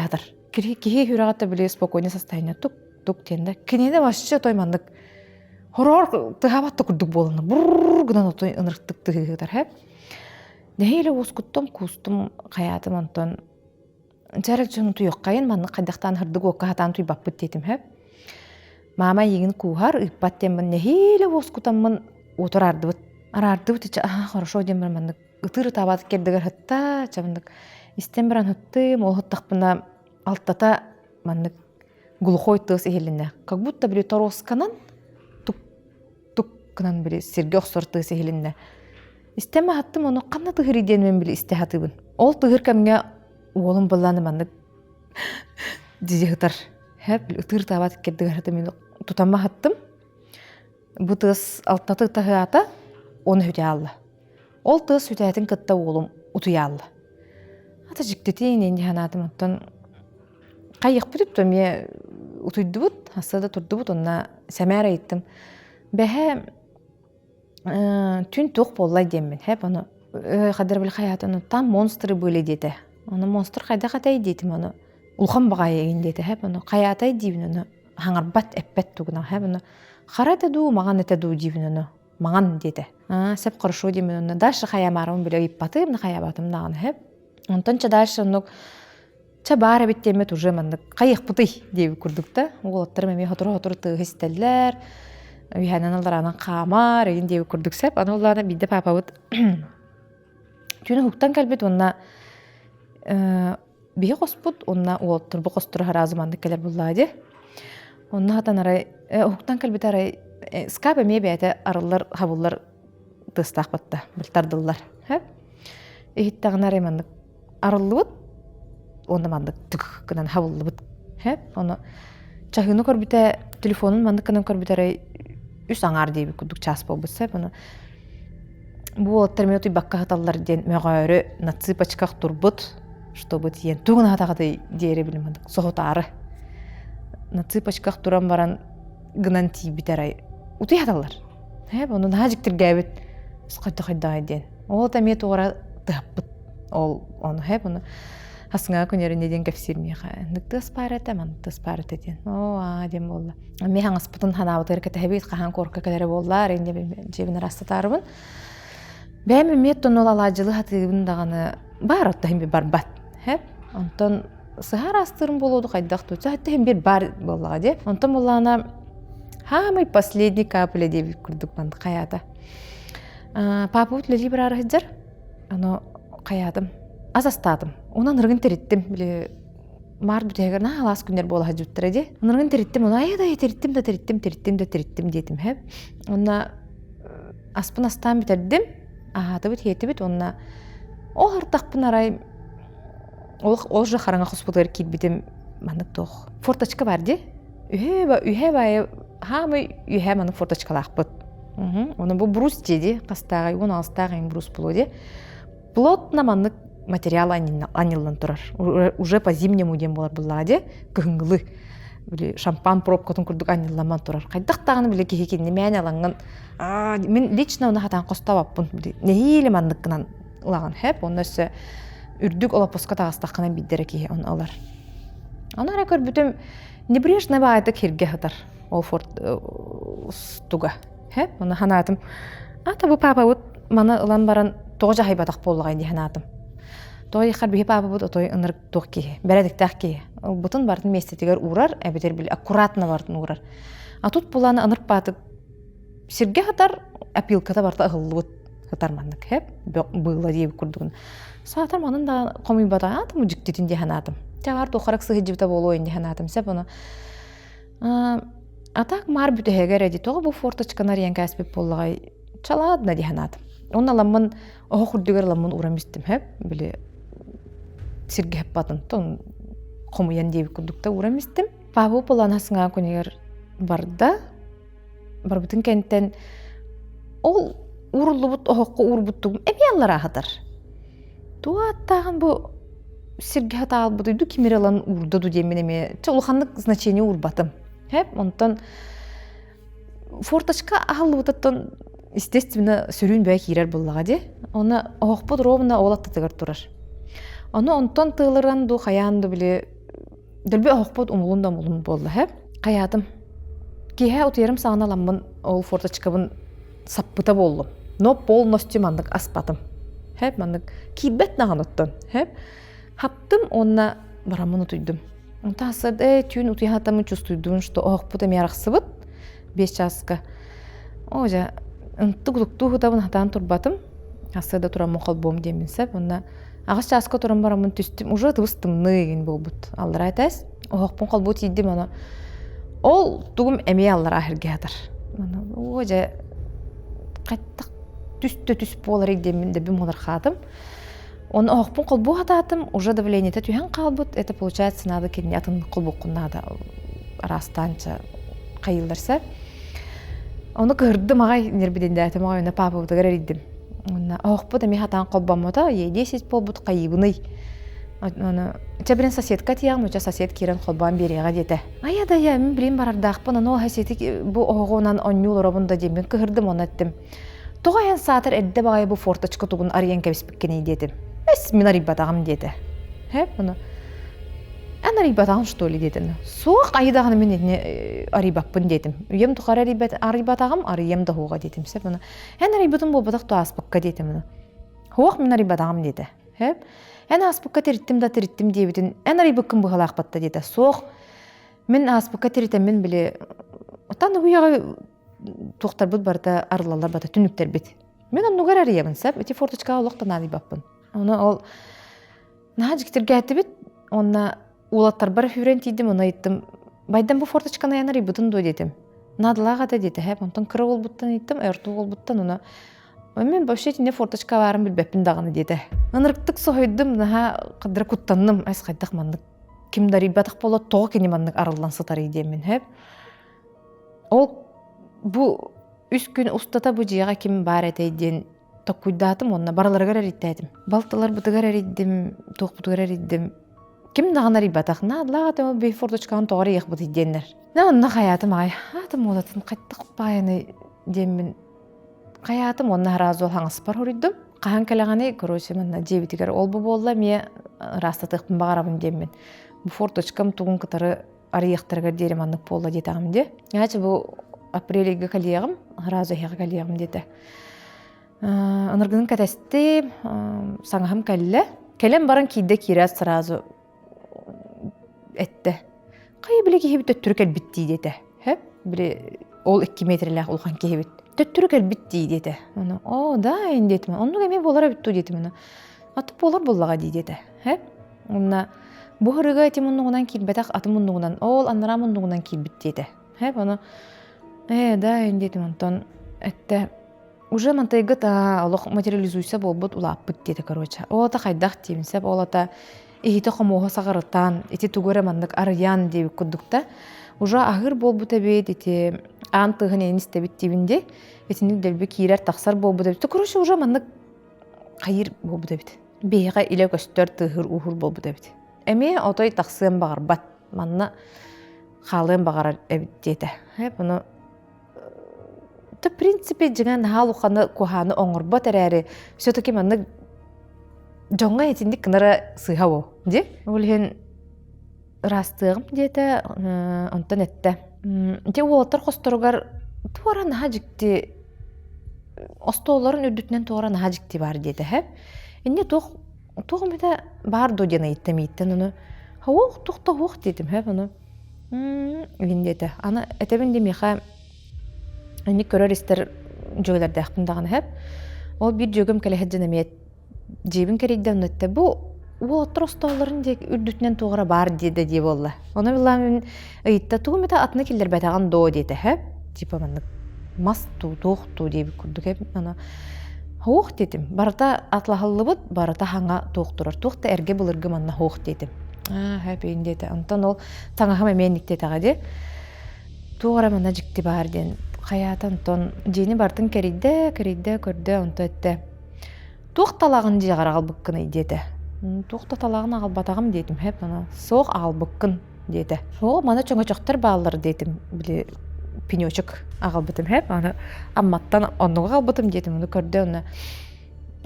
Киһи сүрэҕэ били спокойное состояние тук тук диэн да кинини вообще той маннык хороор тыһаабат да курдук буолана бурр гынан отой ынырыктык тыһыытар хэп нэһиилэ уоскуттум куустум хайаатым онтон дьэ дьон утуйуоххайын маннык хайдахтаан һырдык уокка хатаан туйбаппыт диэтим хэп маама эйигин кууһар ыыппат диэммин нэһиилэ уоскутаммын уоту араардыбыт араардыбыт ичэ аха хорошо диэммин маннык ытыыр ытаабат кэрдигэр сытта чабыннык истэн баран сыттым ол сыттахпына алтата маннык глухой тыас иһилиннэ как будто били торуосканан тук тук гынан били сиргэ охсор тыас иһилиннэ истэн аһаттым ону ханна тыһырый диэн мен били истэ сатыыбын ол тыһыр кэмҥэ уолум былааны маннык дии сытар хэп ытыыр таабат кэрдигэр сытым мин тутамма сыттым бу тыас алтаты таһыата оны хүтэ аалла Ол тыас сүтээтин кытта уолум утуйаалла. Ата дьиктитин инни санаатым оттон хайыахпыт үптэ эмиэ утуйдубут, хаста да турдубут онно сэмээр ыйыттым. Бэһэ Түн туох буоллай диэммин, хэп ону хадыр били хайаатын там монстры были диэтэ. Ону монстр хайдах этэй диэтим ону улахан баҕайы игин диэтэ хэп ону хайаатай диибин ону хаҥарбат эппэт тугунан хэп ону хара этэ дуу маҥан этэ дуу диибин ону маҥан диэтэ. Аа сөп хорошо диэммин онно дальше хайаамаарым били ыйыппатым хайаабатым даҕаны хэп. Онтон ча дальше оннук Чэ баар эбит диэммит уже маннык хайыахпытый диэбит курдук да уолаттарым эмиэ сотору-сотору тыаһы истэллэр үһээнэн аллараанан хаамар игин диэбит курдук сөп аны улаана биирдэ паапабыт түүн уһуктан кэлбит уонна биһи хоспут уонна уолаттарбыт хосторо сразу маннык кэлэр буллаа дии онно хатан арай уһуктан кэлбит арай скап эмиэ бэйэтэ арыллар хабыллар тыастаах батта тардыллар иһиттэҕинэ арай маннык арыллыбыт уонна маннык тык гынан хабыллыбыт һэ ону чаһыыны көрбүтэ телефонун маннык гынан көрбүтэ эрэ үс аҥаар диэбит курдук чаас буолбут сөп ону бу уолаттар эмиэ утуйбакка сыталлар диэн мөҕөөрү на цыпочках турбут чтобы тиийэн тугун аһатаҕытый диэри били маннык соһутаары на цыпочках туран баран гынан тиийбит арай утуйа сыталлар Ээ, ону наһаа дьиктиргээбит хайда-хайдаҕай диэн. Ол эмиэ туора тыһаппыт. Ол ону хэп ону хасыҥаҕа күнэринэ диэн кэпсиир миэхэ. Ыннык тыас баар этэ, маннык тыас баар этэ диэн. Оо, аа диэн буолла. Эмиэ хаҥаспытын ханаабытыгар кэтэһэбит, хаһан куоракка кэлэрэ буоллар, инньэ дьиэбин араастатаарыбын. Бэйэм эмиэ оттон ол алаадьылы хатыыбын даҕаны баар отто иһин барбат. Хэп. Онтон сыһа араастыырым буолуоду хайдах дуу. Хатта иһин бир баар буоллаҕа дии. Онтон буоллаҕына Хаамай последний капля диэбит курдук маннык хайаата. Папабыт үлэлии бараары сылдьар. Аны хайаатым. Ас астаатым. Онон ырыгын тэриттим. Били маар бүтэһигэр наһаа алаас күннэр буола сылдьыбыттара дии. Ынырыгын тэриттим. Ону айа да тэриттим да тэриттим, тэриттим да тэриттим диэтим һэп. Онно аспын астаан бүтэрдим. Аһаатыбыт, сиэтибит уонна ол артахпын арай ол ол же хараҥа хоспутугар киирбитим маннык туох форточка бар дии Үһэ үһэ баайы хаамай үһэ маннык форточкалаахпыт. Ону бу брус дии хастааҕай 16-таах эҥин брус буолуо дии. Плотно маннык материал анньыллан турар. Уже по зимнему диэн буолар буллаҕа дии кыһыҥҥылыы. Били шампан пробкатын курдук анньылламан турар. Хайдах даҕаны били киһи кинини мээнэ алаҥҥын мин лично ону хатаан хостообоппун. Били нэһиилэ манныккынан ылаҕын хэп. Онно өссө үрдүк олоппоско таҕыстаххына биирдэрэ киһи ону ылар. Ону эрэ көрбүтүм небрежно баайдык хиргэ сытар ол форт туга һэ ону ханаатым ата бу паапабыт маны ылан баран тоҕо дьаһайбатах буоллаҕай дии санаатым тоҕо диэххэр биһи паапабыт отой ынырык туох киһи бэрээдэктээх киһи ылбытын барытын миэстэтигэр уурар эбэтэр били аккуратно барытын уурар а тут булааны ынырык баатык сиргэ сытар опилката барыта ыһыллыбыт сытар маннык хэп быыла диэбит курдугун саатар манын да хомуйбатаҕа аатым дьиктитин дии санаатым чаҕар туоххарак сыһыдьыбыта буолуо дии санаатым сөп ону а так маар бүтэһигэр эди тоҕо бу форточканы арыйан кээспит буоллаҕай чалаадна дии санаатым уонна ламмын оһох үрдүгэр ламмын ууран истим хэп били сиргэ хаппатын тон хомуйан диэбит курдук да ууран истим Павел Полана сыҥаа күнүгэр барда барбытын кэнтэн ол ууруллубут оһоххо уурбуттугум эмиэ аллараа сытар. Туох ааттааҕын бу сиргэ хатаалбыт уйду ким эрэ ылан уурда ду диэммин эмиэ чэ улаханнык значение уурбатым. Хэп онтон форточка аһыллыбытыттан естественно сүрүн бэйэ киирэр буоллаҕа дии. Оны оһохпут ровно ол аттытыгар турар. Ону онтон тыалыран ду хайаан ду били Дөлбү оһохпут умулун да умулун буолла һэ. Хайаатым. Киэһэ утуйарым саҕана ламмын ол форточкабын саппыта буоллум. Но полностью маннык аспатым. Хэп маннык киирбэт даҕаны оттон. Хэп хаптым уонна бараммын утуйдум. Онтон сарсыарда ээ түүн утуйан сытаммын чувствуйдум, что оһохпут эмиэ арахсыбыт. 5 чааска. Оо дьэ, ынтык утуктуу сытабын сатаан турбатым. Сарсыарда тураммын холбуом диэммин сөп. Уонна Аҕыс чааска туран бараммын түстүм, уже тыбыс тымныы игин буолбут. Аллараа этээс, оһохпун холбуу тиийдим, ону ол тугум эмиэ аллараа сиргэ сытар. Аны оо дьэ хайдах түстэ түс буоларый диэммин дэбим улархаатым. Оны оһохпун холбуу хатаатым, уже давлениета түһэн хаалбыт. Это получается надо кинини атын холбуоххун наада араастаанча хайыылларса. Ону кыһырдым аҕай, нербидиндээтим аҕай, уонна паапабытыгар эрийдим. Уонна оһохпут эмиэ хатаан холбоммото, е10 буолбут хайыыбыный? Ону чэ билин соседка тиийэҕим, оччо сосед киирэн холбоон биэриэҕэ диэтэ. Айа да я, мин билин барардаахпын, ону соседи бу оһоҕунан онньуу олоробун да диэммин кыһырдым, ону эттим. Тоҕо эн саатар эрдэ баҕайы бу форточка тугун арыйан кэбиспиккиний диэтим. Эс, мин арыйбатаҕым диэтэ. Һэ, ону эн арыйбатаҕын что ли диэтим. Суох, айы даҕаны мин итини арыйбаппын диэтим. Үйэм тухары арыйбатаҕым, арыйыам да суоҕа диэтим. Сөп, ону эн арыйбытын буолбатах то ааспыкка диэтим. Ону суох, мин арыйбатаҕым диэтэ. Һэ, эн ааспыкка тириттим да тириттим диэбитин эн арыйбыккын быһалаахпатта диэтэ. Суох, мин ааспыкка тиритэммин били оттон уйаҕа туохтарбыт барыта арыллаллар бата түннүктэрбит. Мин оннугар арыйабын сөп. Ити форточкаҕа олох да наадыйбаппын. Ону ол наһаа дьиктиргээтибит. Уонна уолаттарбар сүүрэн тиийдим, ону ыйыттым. Байдам бу форточканы эн арыйбытын дуо диэтим. Наадалаах этэ диэтэ, һэп. Онтон кыра уолбуттан ыйыттым, өртүү уолбуттан ону мен вообще итиннэ форточка баарын билбэппин даҕаны диэтэ. Ынырыктык соһуйдум, наһаа кыдыра куттанным. Эс хайдах маннык ким да арыйбатах буола тоҕо кини маннык арыллан сытарый диэммин, һэп. Ол бу үс күн устата бу дьиэҕэ ким баар этэй диэн токкуйдаатым уонна барыларыгар эрийтээтим. Балтыларбытыгар эрийдим, туохпутугар эрийдим. Ким даҕаны арыйбатах, наадалаах этэ ол бей форточкаҕын тоҕо арыйыахпытый диэннэр. На онно хайаатым аҕай, аатым уолатын хайдах баайаный диэммин хайаатым уонна сразу хаҥаспар хоруйдум. Хаһан кэлэҕиний, короче, манна дьиэбитигэр ол-бу буолла эмиэ ыраастатыахпын баҕарабын диэммин. Бу форточкам тугун кытары арыйыахтарыгар диэри маннык буолла диэтэҕим дии. Значит, бу апрель ыйга кэлиэҕим, сразу эһиэхэ кэлиэҕим диэтэ. Ыныргынын кэтэстим, саҥаһым кэллэ. Кэлэн баран киирдэ киирээт сразу эттэ. Хайа били киһибит төттөрү кэлбит дии диэтэ. Хөп, били ол 2 метрлээх улахан киһибит. Төттөрү кэлбит дии диэтэ. Ону, оо, да, ин диэтим. Оннук эмиэ буолар эбит дуу диэтим. Ону, аты буолар буоллаҕа дии диэтэ. Хөп. Онно бу ырыга ити муннугунан киирбэтэх атын муннугунан, ол анараа муннугунан киирбит диэтэ. Хэп ону ээ да ин диэтим онтон эттэ уже мантайгыт олох материализуйса буолбут улааппыт диэтэ короче. Ол ата хайдах диибин сөп ол ата иһитэ хомуоһа саҕарытан ити тугу эрэ маннык арыйан диэбит курдук да уже аһыыр буолбут эбит ити аан тыаһын эйин истэбит диибин дии итинник дэлби киирэр тахсар буолбут эбит короче уже маннык хайыыр буолбут эбит Биһиэхэ илэ көстөр тыаһыыр-ууһуур буолбут эбит. Эмиэ отой тахсыан баҕарбат, манна хаалыан баҕарар эбит диэтэ. Ону в принципе дьиҥэ наһаа улаханы куһааны оҥорбот эрээри все-таки маннык дьоҥҥо итинник гынара сыыһа буо дии. Ол иһин ыраастыаҕым диэтэ, онтон эттэ. Ити уолаттар хосторугар туора наһаа дьикти остуолларын үрдүтүнэн туора наһаа дьикти баар диэтэ һэ. Инньэ туох туох эмэтэ баар дуо диэн ыйытта мииттэн ону һуох туох да һуох диэтим һэ ону игин диэтэ. Аны этэбин дии миэхэ инник көрөр-истэр дьүөгэлэрдээхпин даҕаны һэп. Ол биир дьүөгэм кэлэ сылдьан эмиэ Дьиэбин кэрийдэ онно эттэ бу уолаттар остуолларын диэки үрдүтүнэн туох эрэ баар диэтэ дии буолла. Ону билламмын ыйытта тугу эмэтэ атыны киллэрбэтэҕин доо диэтэ һэ. Типа маннык мас туу туох туу диэбит курдук эбит аны Һуох диэтим. Барыта атлаһыллыбыт, барыта хаҥа туох турар. Туох да эргэ былыргы манна һуох диэтим. Аа, хэпиин диэтэ. Онтон ол таҥаһым эмиэ инник диэтэҕэ дии. Туох эрэ манна дьикти баар диэн хайаата онтон дьиэни барытын кэрийдэ, кэрийдэ, көрдө, онто эттэ. Туох талаҕын дьиэҕэр аҕалбыккыный диэтэ. Туох да талаҕын аҕалбатаҕым диэтим һэп аны суох аҕалбыккын диэтэ. Оо маны чөҥөчөхтөр бааллар диэтим били пенечек аҕалбытым һэп аны Амматтан оннугу аҕалбытым диэтим ону көрдө онно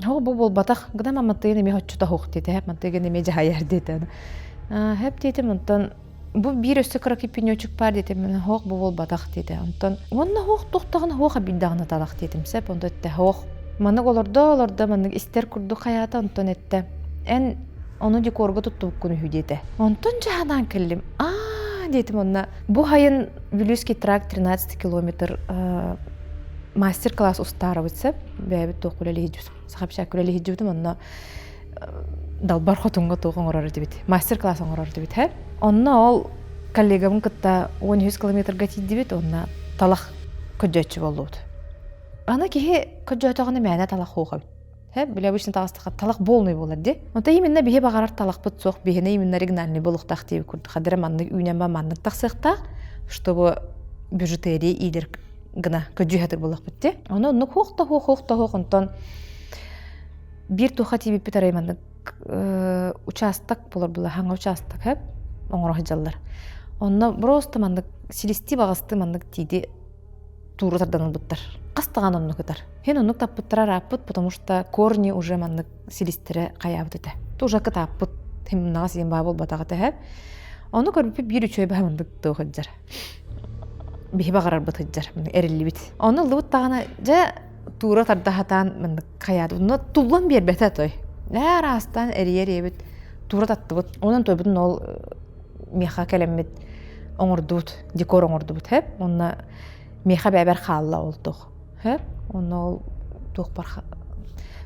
оо бу буолбатах гынан Амматтыгын эмиэ оччото суох диэтэ һэп мантыгын эмиэ дьаһайар диэтэ һэп диэтим онтон бу биир өссө кыракый пенечек баар диэтим хоох бу буолбатах диэтэ онтон уонна хоох туохтаҕына хоох эбийдаҕына талах диэтим сөп онто эттэ хоох маннык олордо олордо маннык истэр курдук хайаата онтон эттэ эн ону декорга туттубуккун үһү диэтэ онтон дьаһанаан кэллим аа диэтим онно бу хайын Вилюйский тракт 13 километр мастер-класс устаарабыт сөп бэйэбит туох үлэлиһи саха печать үлэлиһи онно далбар хотуҥҥа туох оҥорор этибит мастер-класс оҥорор этибит һэ онно ол коллегабын кытта 13 километрга тиийдибит уонна талах көрдөөччү буоллубут аны киһи көрдөөтөҕүнэ мээнэ талах суох эбит һэ били обычно таҕыстахха талах полный буолар дии онто именно биһи баҕарар талахпыт суох биһини именно оригинальный буолуохтаах диэбит курдук хадара маннык үүнэн ба маннык тахсыахтаах чтобы бижутерия иилэр гына көдьүүһэтик буолуохпут дии ону оннук хуох да хуох хуох да хуох онтон Биир туохха тиийбиппит арай маннык учаастак буолар була хаҥа учаастак хэп оҥоро сылдьаллар. Онно просто маннык силистии баҕастыы маннык тииди Туура тардан ылбыттар. Хас даҕаны оннук ытар. Һин оннук таппыттара ырааппыт, потому что корни уже маннык силистэрэ хайаабыт этэ. Уже кытааппыт, химнаҕа сиэн баа буолбатах этэ һэ. Ону көрбүппүт биир үчүгэй баһа маннык туох сылдьар. Биһи баҕарарбыт сылдьар, эриллибит. Ону ыллыбыт даҕаны дьэ туура тарда сатаан маннык хайаабыт. Онно туллан биэрбэтэ той. Ээ араастаан эрийэр эбит туура таттыбыт. Онон тойбутун ол миэхэ кэлэммит оҥордубут, декор оҥордубут һэп. Онно миэхэ бэйэбэр хаалла ол туох. Һэп. Онно ол туохпар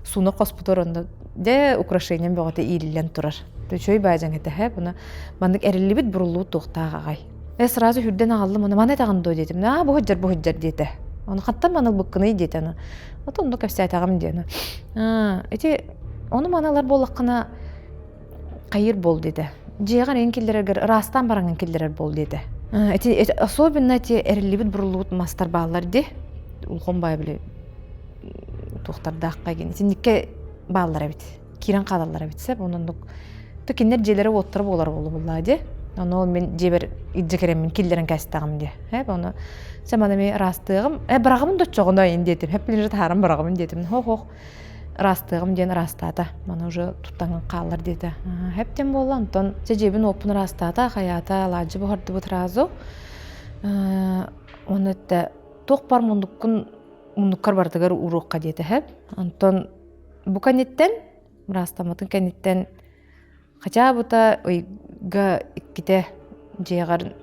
сууна хоспутугар онно дьэ украшением бөҕөтө иилиллэн турар. Үчүгэй баадьаҥ этэ һэп. Ону маннык эриллибит буруллубут туохтаах аҕай. Э сразу үрдэн аҕаллым ону маны этэҕин дуо диэтим. Аа бу сылдьар бу сылдьар диэтэ. Ону хантан маны ылбыккыный диэтэ аны. Ото онно кэпсээтэҕим диэн. Аа ити ону маны ылар буоллаххына хайыр буол диэтэ. Дьиэҕэр эҥин киллэрэргэр ыраастаан бараҥҥын киллэрэр буол диэтэ. Ити особенно эти эриллибит буруллубут мастар бааллар дии. Улахан баай били туохтардаахха гин. Итинниккэ бааллар эбит. Киирэн хаалаллар эбит сөп. Онон то кинилэр дьиэлэрэ уоттара буолар буолла дии. Ону мин дьиэбэр илдьэ кэлэммин киллэрэн кээстэҕим дии. Хэп ону сэ маны эмиэ ыраастыаҕым. Э быраҕабын да оччоҕуна ин диэтим. Хэп билин таһааран быраҕабын диэтим. Хох-хох ыраастыаҕым диэн ыраастаата. Маны уже туттаҥын хааллар диэтэ. Хэп диэн буолла. Онтон дьэ дьиэбин уоппун ыраастаата, хайаата, алаадьы буһардыбыт сразу. Уонна эттэ туох бар муннуккун муннуккар барытыгар ууруохха диэтэ хэп. Онтон бу кэнниттэн ыраастаммытын кэнниттэн Хотя бы ыйга иккитэ дьиэҕэр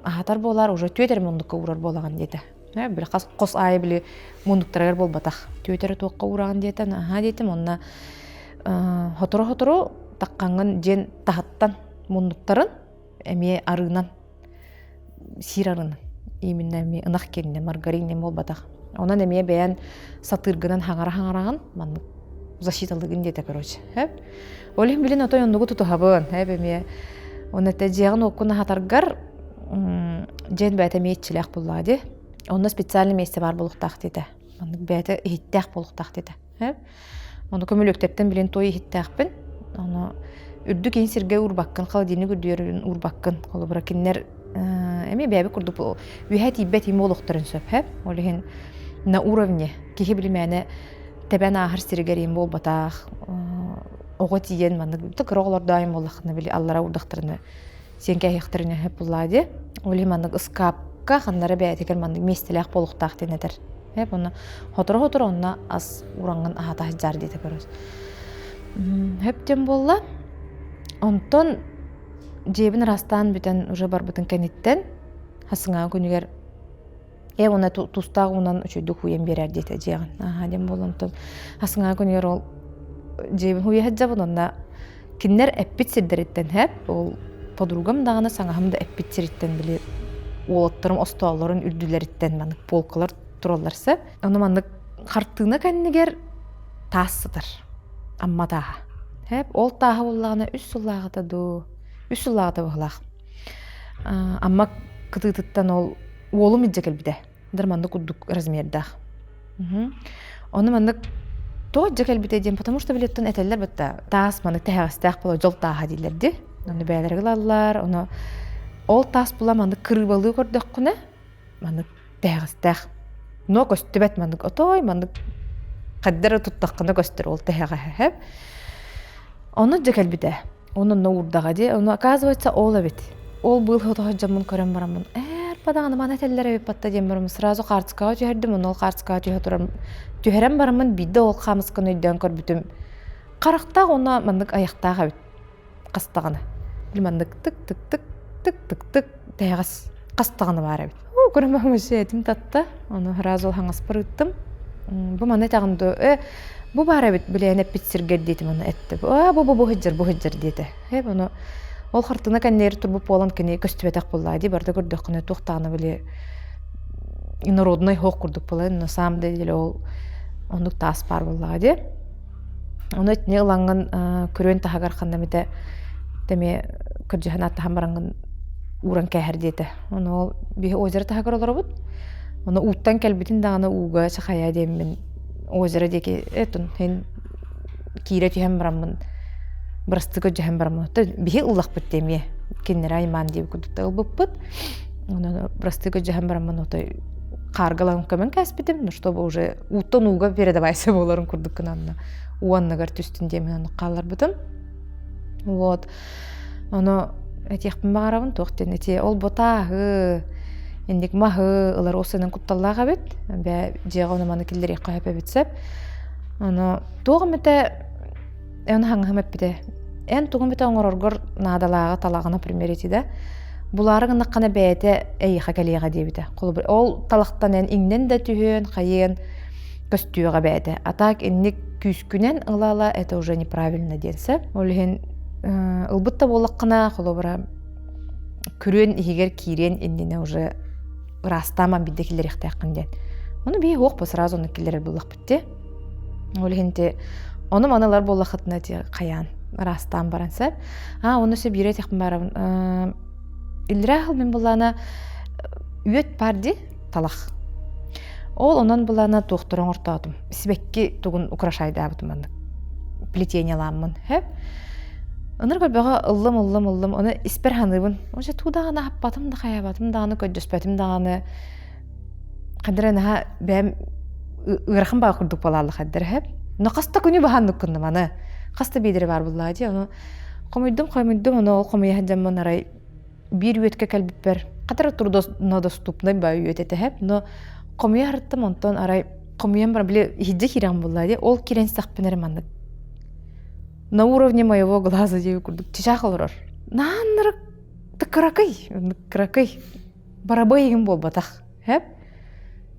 аһатар буолаар уже түөт эрэ муннукка уурар буолаҕын диэтэ. Били хас хос аайы били муннуктарыгар буолбатах. Түөт эрэ туохха уураҕын диэтэ, аһаа диэтим онно сотору-сотору таххаҥҥын дьиэн таһыттан муннуктарын эмиэ арыынан сиир арыны именно эмиэ ынах киэнинэ маргарин буолбатах онон эмиэ бэйэн сатыыргынан хаҥара-хаҥараҕын маннык защиталыгын диэтэ короче ол иһин билин отой оннугу тутуһабын эп эмиэ оны этэ дьиэҕин уоккун аһатаргар дьиэн бэйэтэ эмиэ иччилээх буоллаҕа дии онно специальный миэстэ баар буолуохтаах диэтэ маннык бэйэтэ иһиттээх буолуохтаах диэтэ Ону көмүлүөктэртэн билин туой иһиттээхпин. Ону үрдүк иһин сиргэ уурбаккын, холодильник үрдүгэр уурбаккын. Холобура кинилэр эмиэ бэйэбит курдук үөһэ тиийбэт им буолуохтарын сөп. Ол иһин на уровне киһи билимээнэ тэбэн ааһар сиригэр им буолбатах. Оҕо тиийэн маннык кыра оҕолордоойум буоллаххына били аллара уурдахтарына сиэн кээһиэхтэрин өһөп буллаа дии. Ол иһин маннык ыскаапка ханнара бэйэтигэр маннык миэстэлээх буолуохтаах диэн этэр. Эп онно хоторо-хоторо онно ас ураҥҥын аһата сылдьаар диэтэ көрөс. Хөп диэн буолла. Онтон дьиэбин ыраастаан бүтэн уже барбытын кэнниттэн хасыҥаа күнүгэр Ээ уонна тустаах уунан үчүгдүк хууйан биэрээр диэтэ дьиэҕин. Аһаа диэн буолан онтон хасыҥаа күнүгэр ол дьиэбин хууйа сылдьабын онно кинилэр эппит сирдэриттэн һэп ол подругам даҕаны саҥаһым да эппит сириттэн били уолаттарым остооллорун үрдүлэриттэн маннык полкалар тураллар сөп. Ону маннык хартыына кэннигэр таас сытар. Амма тааһа. Һэп ол тааһа буоллаҕына үс сыллааҕыта дуу үс сыллааҕыта быһылаах. Амма кытыытыттан ол уолум илдьэ кэлбитэ. Дар маннык курдук размердаах. Ону маннык тоҕо илдьэ кэлбитэ диэн, потому что билеттэн этэллэр бытта таас маннык тэһэҕэстээх буола дьол тааһа дииллэр дии. Ону бэйэлэрэ ылаллар, ону ол таас була маннык кырыыбалыы көрдөххүнэ маннык тэһэҕэстээх. Но көстүбэт маннык отой маннык хайда эрэ туттаххына көстөр ол тэһэҕэһэ. Ону дьэ кэлбитэ. Оны онно уурдаҕа дии. Ону оказывается ол эбит. Ол быыл хотоһо дьоммун көрөн бараммын ээр бадаҕаны маны этэллэр эбит батта диэн бараммын сразу хаартыскаҕа түһэрдим онно ол хаартыскаҕа түһэ туран түһэрэн бараммын биирдэ ол хаамысканы өйдөөн көрбүтүм харахтаах уонна маннык айахтаах эбит хас даҕаны били маннык тык тык тык тык тык тык тэһэҕэс хас даҕаны баар эбит уу көрөн вообще этим татта ону сразу ол хаҥаспар ыыттым бу маны этэҕин дуо э бу баар эбит билээн эппит сиргэр диэтим ону эттэ аа бу бу бу сылдьар бу сылдьар диэтэ э ону ол хартыына кэннигэр турбут буолан кини көстүбэтэх буоллаа дии барыта көрдөххүнэ туох даҕаны били инородный хоох курдук буолан на самом деле ол оннук таас баар буоллаҕа дии Ону итини ылаҥҥын көрүөн таһыгар ханна эмитэ эмиэ кырдьыһан ааттаһан бараҥҥын ууран кээһэр диэтэ. Ону ол биһи озеро таһыгар олоробут. Ону ууттан кэлбитин даҕаны ууга чахайа диэммин озеро диэки этун һин киирэ түһэн бараммын бырастыы көрдьөһөн бараммын биһи ыллахпыт дии эмиэ кинилэри аймаан диэбит курдук ылбыппыт. Ону бырастыы көрдьөһөн бараммын отой. Хааргалаһын көмөн кээспитим, ну чтобы уже ууттан ууга передавайся буоларын курдук гынан уу анныгар түстүн диэмин оннук хаалларбытым. Вот. Ону этиэхпин баҕарабын туох диэн ити ол ботааһы инник маһы ылар осынан кутталлаах эбит. Бээ дьиэҕэ ону маны киллэриэххэ сөп эбит сөп. Ону туох эмэтэ эн хаҥаһым эппитэ эн тугу эмэтэ оҥороргор наадалааҕы талаҕы например ити да булаары гыннаххына бэйэтэ эйиэхэ кэлиэҕэ диэбитэ. Холобур ол талахтан эн иҥнэн да түһүөн хайыан көстүөҕэ бэйэтэ. А так инник күүскүнэн ыла-ыла это уже неправильно диэн сөп. Ол иһин ылбыт да буоллаххына холобура күрүөн иһигэр киириэн иннинэ уже ыраастааман биирдэ киллэриэхтээххин диэн. Ону биһи суох сразу ону киллэрэр буоллахпыт дии. Ол иһин ти ону маны ылар буоллаххытына ти хайаан ыраастаан баран сөп. А оны сөп биирэ этиэхпин баарабын. Иллэрээ сыл мин буллаана үөт баар дии талах. Ол онон булана туохтары оҥортоотум. Сибэкки тугун украшайдаабытым маннык. Плетениялааммын. Хэп. Ыныр көрбөҕө ыллым ыллым ыллым ону испэр ханыыбын. Онча туу даҕаны аһаппатым да хайаабатым даҕаны көрдөспөтүм даҕаны хадара наһаа бэйэм ыарахан баа курдук буолаалла хаддара хэп. Но хаста күнү баһаннык кынным аны. Хаста биэдэрэ баар буллаа дии ону хомуйдум хомуйдум ону ол хомуйа сылдьаммын арай биир үөткэ кэлбиппэр хатара труднодоступный ба үөт этэ хэп но хомуйа харыттым онтон арай хомуйан баран били иһирдьэ киирэҕин буллаа дии ол киирэн истэхпинэ эрэ маннык на уровне моего глаза диэби курдук чычаах олорор нааннырык кыракый кыракый барабай игин буолбатах хэп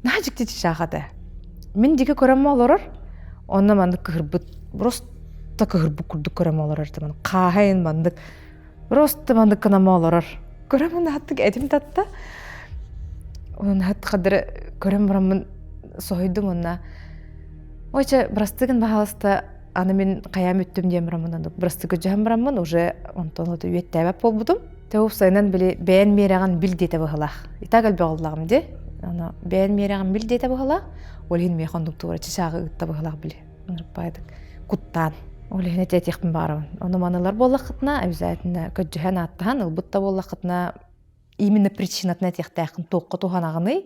наһаа дьикти чычаах этэ мин диэки көрөммө олорор онно маннык кыһырбыт просто кыһырбыт курдук көрөммө олорор этэ хааһайын маннык Просто маннык гынама олорор. Көрөмүн аттык этим татта. Онон хат хадыры көрөн бараммын соһуйдум онна. Ой чэ, бырастыгын баһаалыста аны мин хайаам үттүм диэн бараммын оннук бырастыгы дьаһан бараммын уже онтон ото үөттээбэт буолбутум. Тэ уопсайынан били бэйэн миэрэҕин бил диэтэ быһылаах. И так элбэх оллаҕым ди. Аны бэйэн миэрэҕин бил диэтэ быһылаах. Ол иһин миэхэ оннук туора чычааҕы ыытта быһылаах били. Ынырыппаайдык куттаан. Ол иһин этиэхпин баҕарабын. Ону манылар буоллаххытына обязательно көрдьүһэн ааттаһан ылбыт да буоллаххытына именно причинатын этиэхтээххин туохха туһанаҕыный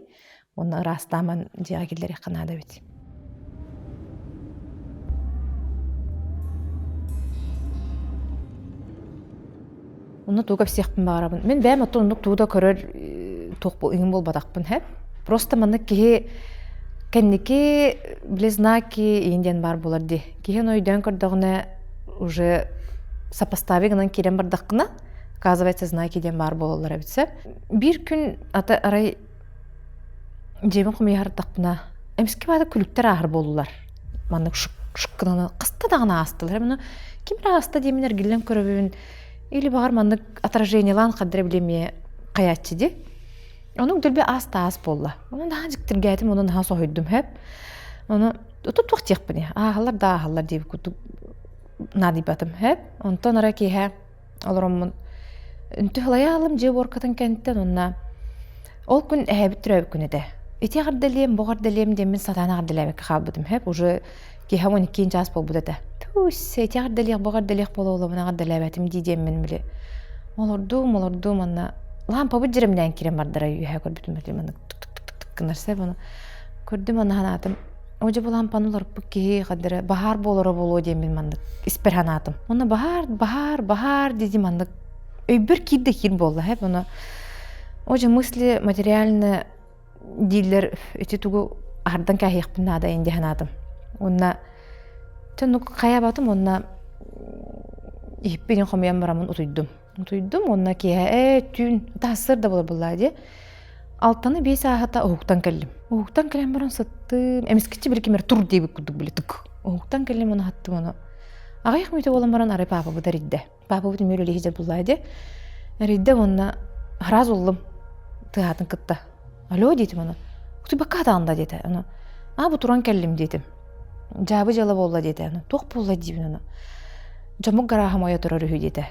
уонна ыраастааман дьиэҕэ киллэриэххэ наада эбит. Онно тугу кэпсиэхпин баҕарабын. Мин бэйэм оттон оннук тугу да көрөр туох иҥин буолбатахпын һэ. Просто маннык киһи кэнники били знаки иин диэн баар буолар дии. Киһи ону өйдөөн көрдөҕүнэ уже сопостави гынан киирэн бардаххына, оказывается, знаки диэн баар буолаллар эбит сөп. Биир күн ата арай дьиэбин хомуйа сырыттахпына, эмискэ баата күлүктэр ааһар буоллулар. Маннык шук шук гынан хаста даҕаны аастылар. Маны ким эрэ ааста диэмин эргиллэн көрөбүн. Или баҕар маннык отражениелаан хаддара билэмиэ хайааччы дии. Онук дэлби аас таас буолла. Ону наһаа дьиктиргээтим, ону наһаа соһуйдум хэп. Ону туох диэхпиний, ааһаллар да ааһаллар диэбит курдук наадыйбатым хэп. Онтон ара киэһэ олороммун үнтү халайаалым дьиэ уоркатын кэнниттэн онно ол күн эһээбит төрөөбүт күнэ этэ. Ити эҕэрдэлиэм, бу эҕэрдэлиэм диэммин сатаан эҕэрдэлээбэккэ хаалбытым хэп. Уже киэһэ 12 чаас буолбут этэ. Туус, ити эҕэрдэлиэх, бу эҕэрдэлиэх буола-буолабын эҕэрдэлээбэтим дии диэммин били олордуум, олордуум уонна лампабыт дьиримнээн киирэн бардара үөһэ көрбүтүм маннык тык-тык-тык гынар сөп ону көрдүм уонна санаатым О дьэ бу лампаны уларыппыт киһи хаддара баһаар буолара буолуо диэммин маннык испэр санаатым. Онно баһаар, баһаар, баһаар дии маннык өйбөр киирдэ киир буолла хэп ону о дьэ мысли материально дииллэр ити тугу аһардан кээһиэхпин наада ин дии санаатым. Уонна оннук хайаабатым уонна иһиппин хомуйан бараммын утуйдум. Утуйдум уонна киэһэ ээ түүн таһассыр да буолар буоллаа дии. Алтаны биэс ааһата уһуктан кэллим. Уһуктан кэлэн баран сыттым. Эмискэччи били ким эрэ тур диэбит курдук били тык. Уһуктан кэллим уонна сыттым ону. Аҕыйах мүнүүтэ буолан баран арай паапабыт эрийдэ. Паапабыт эмиэ үлэлии сылдьар буоллаа дии. Эрийдэ уонна сразу ыллым тыаһаатын кытта. Алло диэтим ону. Утуйбакка сатаанда диэтэ. Ону аа бу туран кэллим диэтим. Дьаабы дьыала буолла диэтэ. Ону туох буолла диибин ону. Дьоммут гарааһым ойо турар үһү диэтэ.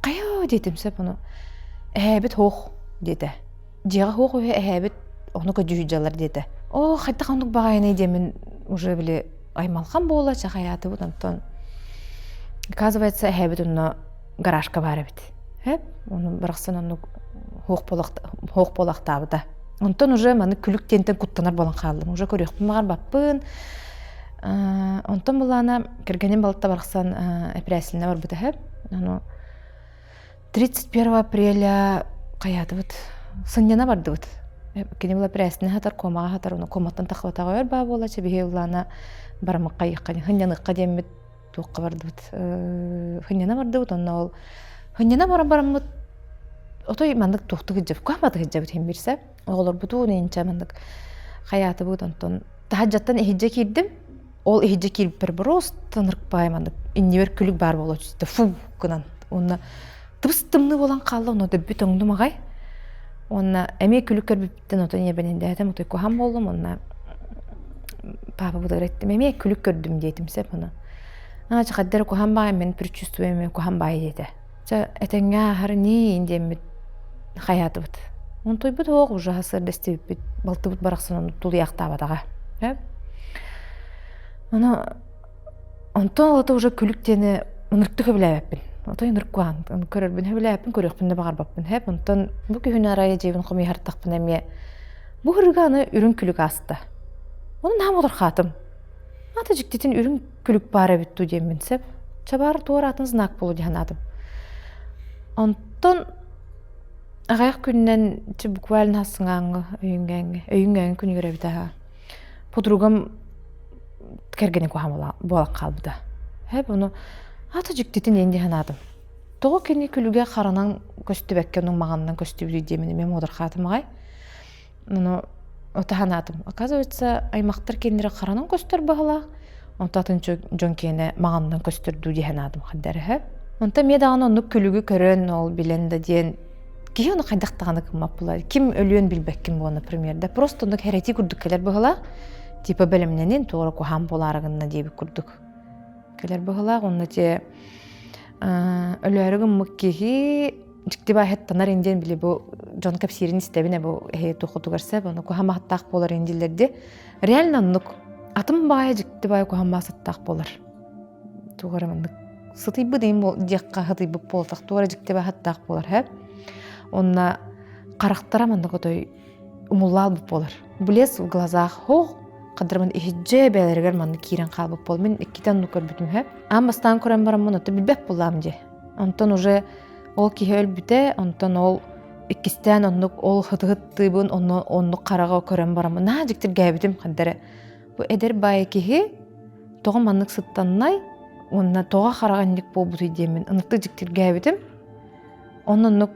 Хайа диэтим сөп ону. Эһээбит һуох диэтэ. Дьиэҕэ һуох үһү эһээбит ону көдьүүһүдьалар диэтэ. Оо хайдах оннук баҕайыный диэммин уже били аймалхан буола чахайаатыбыт онтон оказывается эһээбит онно гаражка баар эбит. Хэп ону барахсан оннук һуох буолахтаабыта. Онтон уже маны күлүк диэнтэн куттанар буолан хааллым. Уже көрүөхпүн баҕарбаппын. Онтон булаана кэргэним балта барахсан эпэрээссийэлэнэ барбыта үһү. Ону 31 апреля хайаатыбыт сынньана бардыбыт. Кини була эпэрээссийэни хатар, комаҕа хатар, ону коматтан таххыбатаҕа өр баа буола, чэбиһи улаана барамыкка хынньаныахха диэммит туохха бардыбыт хынньана бардыбыт онно ол хынньана баран бараммыт отой маннык туохтук сылдьабыт куһааматык сылдьабыт иһин бирсэ оҕолорбутуун инчэ маннык хайаатыбыт онтон таһырдьаттан иһирдьэ киирдим ол иһирдьэ киирбиппэр просто ныркпаай маннык иннибэр күлүк баар буола түстэ фу гынан уонна тыбыс тымныы буолан хаалла онно дөббүт оҥнум аҕай уонна эмиэ күлүк көрбүппүттэн отон ийэбин индээтим отой куһаан буоллум уонна паапабытыгар эттим эмиэ күлүк көрдүм диэтим сөп ону аа чэ хайдах эрэ куһаан баай мин предчувствуем эмиэ куһаан баай диэтэ чэ этэҥҥэ ааһар ини диэммит хайаатыбыт онтуйбут оһох уже сарсыарда истибиппит балтыбыт барахсан ону тулуйаахтаабатаҕа ону Онтон олото уже күлүк диэни ынырыктык сөбүлээбэппин. Отой ынырык куһаҕан көрөрбүн сөбүлээбэппин, көрүөхпүн да баҕарбаппын. Хэп онтон бу күһүн арай дьиэбин хомуйа эмиэ бу ырыга аны үрүҥ күлүк ааста. Ону наһаа модурхаатым. Ата дьиктитин үрүҥ күлүк баар эбит дуу диэммин сөп. Чабаар туораатын знак буолу дии санаатым. Онтон аҕыйах күнүнэн буквально сыҥааҥҥы өйүҥҥээҥҥи өйүҥҥээҥҥи күнүгэр эбит аһа. Подругам кэргэнэ куһаҕан буолан хаалбыта. Һэп ону аата дьиктитин иэн дии санаатым. Тоҕо кини күлүгэ харанан көстүбэккэ оннук маҕанынан көстүбүтүй диэмин эмиэ муодархаатым аҕай. Ону ото санаатым. Оказывается, аймахтар кинилэри харанан көстөр баһылаах, онто атын дьон киэнэ маҕанынан көстөр дуу дии санаатым ханна эрэ. Онто эмиэ даҕаны оннук күлүгү көрөн, ол билэн да диэн киһи ону хайдах даҕаны гыммат буолар. Ким өлүөн билбэккин буо, например, да просто оннук хэрэтии курдук кэлэр быһылаах. Типа бэлэмнэнин туора куһаан буолаары гынна диэбит курдук кэлэр быһылаах. Онно те өлөөрү гыммыт киһи дьикти бааһыттанар индиэн били бу дьон кэпсиирин истэбин бу эһи тухутугар сөп ону куһамаһыттаах буолар индиллэрди реально оннук атын баайа дьикти баайа куһамаасыттаах буолар туох эрэ маннык сытыйбыт иин диэххэ сытыйбыт буолтах туох эрэ дьикти баһыттаах буолар һэ онно харахтара маннык отой умуллаалбыт буолар блеск в глазах хоох хадырмын иһиддьэ бээлэригэр маннык киирэн хаалбыт буол мин иккитэ оннук көрбүтүм һэ аан бастаан көрөн бараммын ото билбэт буоллаам дии онтон уже ол киһи өлбүтэ онтон ол иккистээн оннук ол хытыһыттыыбын онно оннук хараҕа көрөн бараммын наһаа дьиктиргээбитим ханна эрэ бу эдэр баайы киһи тоҕо маннык сыттаннай уонна тоҕо хараҕа инник буолбутуй диэммин ынырыктык дьиктиргээбитим оннук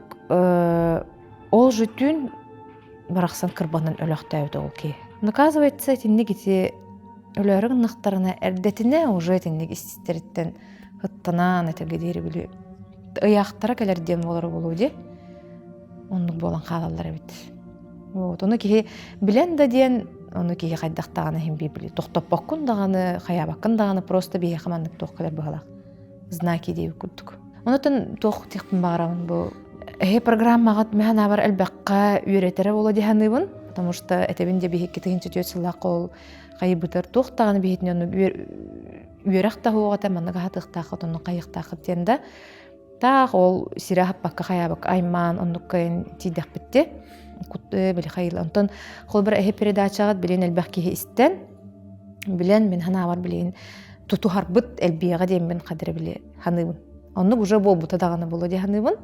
ол же түүн барахсан кырбанан өлөхтөөбүт ол киһи оказывается итинник ити өлөөрү гыннахтарына эрдэтинэ уже итинник истэриттэн ыттанаан этэргэ диэри били ыйаахтара кэлэр диэн буолара буолуо дии оннук буолан хаалаллар эбит вот ону киһи билэн да диэн ону киһи хайдах даҕаны иһин били тохтоппоккун даҕаны хайаабаккын даҕаны просто биһиэхэ маннык туох кэлэр быһалаах знаки диэбит курдук онотон туох диэхпин баҕарабын бу эһи программаҕыт мин санаабар элбэххэ үөрэтэрэ буолуо дии саныыбын потому что этэбин дьэ биһикки 1400 сыллаах ол хайыбытар туох даҕаны биһитини ону үөрэх да суох этэ маннык аһатыахтааххыт оннук хайыахтааххыт диэн да таах ол сири аһаппакка хайаабакка аймаан оннук кайын тиийдэхпитти били хайыла онтон холобура эһи передачаҕыт билин элбэх киһи истэн билэн мин санаабар билигин тутуһарбыт элбиэҕэ диэммин хадыра били ханыыбын оннук уже буолбута даҕаны буолуо дии саныыбын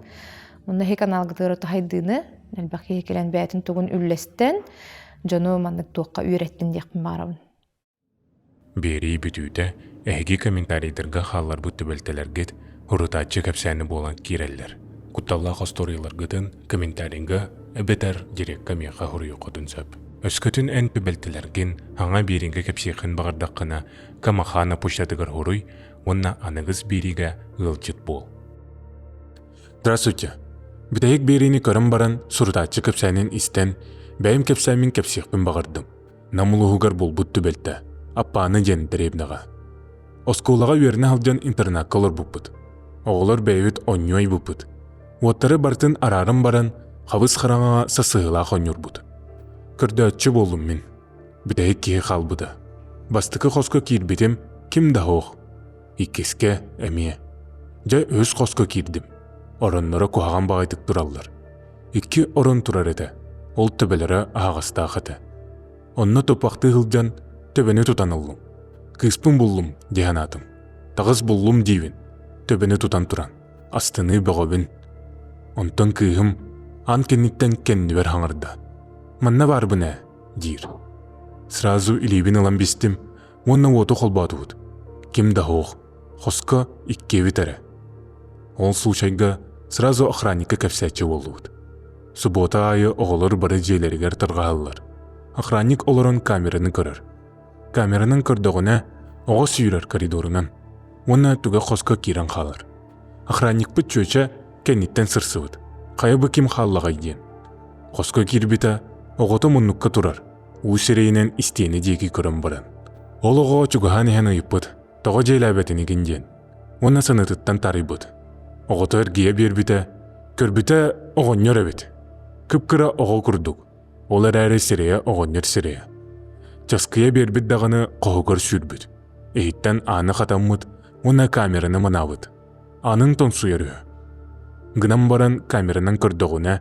онно эһи каналгытыгар хайдыыны элбэх киһи кэлэн бэйэтин тугун үллэстэн дьону маннык туохха үөрэттин диэхпин баҕарабын Биэрии бүтүүтэ эһиги комментарийдарга хаалларбыт түбэлтэлэргит урутааччы кэпсээни буолан киирэллэр. Кутталлаах остуоруйаларгытын комментарийга эбэтэр дирекка миэхэ суруйуоххутун сөп. Өскөтүн эн түбэлтэлэргин саҥа биэриигэ кэпсиэххин баҕардаххына, Камахана почтатыгар суруй уонна аныгыс биэриигэ ыалдьыт буол. Здравствуйте. Бүтэһик биэриини көрөн баран, сурутааччы кэпсээнин истэн, бэйэм кэпсээммин кэпсиэхпин баҕардым. Нам улууһугар буолбут түбэлтэ Аппааны диэн дэриэбинэҕэ. Оскуолаҕа үөрэнэ сылдьан интернакка олорбуппут. Оҕолор бэйэбит оонньуу айбыппыт. Уоттары барытын арааран баран, хабыс хараҥаҕа сасыһыылаах оонньуурбут. Көрдөөччү буоллум мин. Бүтэһик киһи хаалбыта. Бастакы хоско киирбитим, ким да суох. Иккискэ эмиэ. Дьэ үһүс хоско киирдим. Оронноро куһаҕан баҕайытык тураллар. Икки орон турар этэ. Ол төбөлөрө аһаҕастаах этэ. Онно туппахтыы сылдьан төбөнү тутан ыллым. Кыыспын буллум дии санаатым. Таҕыс буллум диибин, төбөнү тутан туран. Астыныы бөҕөбүн. Онтон кыыһым аан кэнниттэн кэннибэр хаҥырда. Манна баарбын ээ, диир. Сразу илиибин ылан бистим уонна уоту холбоотубут. Ким да суох, хоско иккиэбит эрэ. Ол случайга сразу охранникка кэпсээччи буоллубут. Субуота аайы оҕолор бары дьиэлэригэр тарҕаһаллар. Охранник олорон камераны көрөр. Камеранан көрдөҕүнэ, оҕо сүүрэр коридорунан уонна түгэх хоско киирэн хаалар. Охранникпыт чүөчэ кэнниттэн сырсыбыт. Хайа бу ким хааллаҕай диэн. Хоско киирбитэ, оҕото муннукка турар, уу сирэйинэн истиэнэ диэки көрөн баран. Ол оҕо чугаһаан иһэн ыйыппыт, тоҕо дьиэлээбэтинигин диэн. Уонна саныытыттан тарыйбыт. Оҕото эргийэ биэрбитэ, көрбүтэ оҕонньор эбит. Кып-кыра оҕо курдук, ол эрээри сирэйэ оҕонньор сирэйэ. Часкыйа биэрбит даҕаны хоһугар сүүрбүт. Иһиттэн ааны хатаммыт уонна камераны манаабыт. Аанын тоҥсуйар үһү. Гынан баран камеранан көрдөҕүнэ,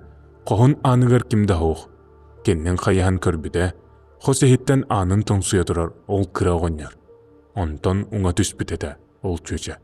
хоһун ааныгар ким да суох. Кэннин хайыһан көрбүтэ, хос иһиттэн аанын тоҥсуйа турар ол кыра оҕонньор. Онтон уҥа түспүт этэ ол чүөчэ.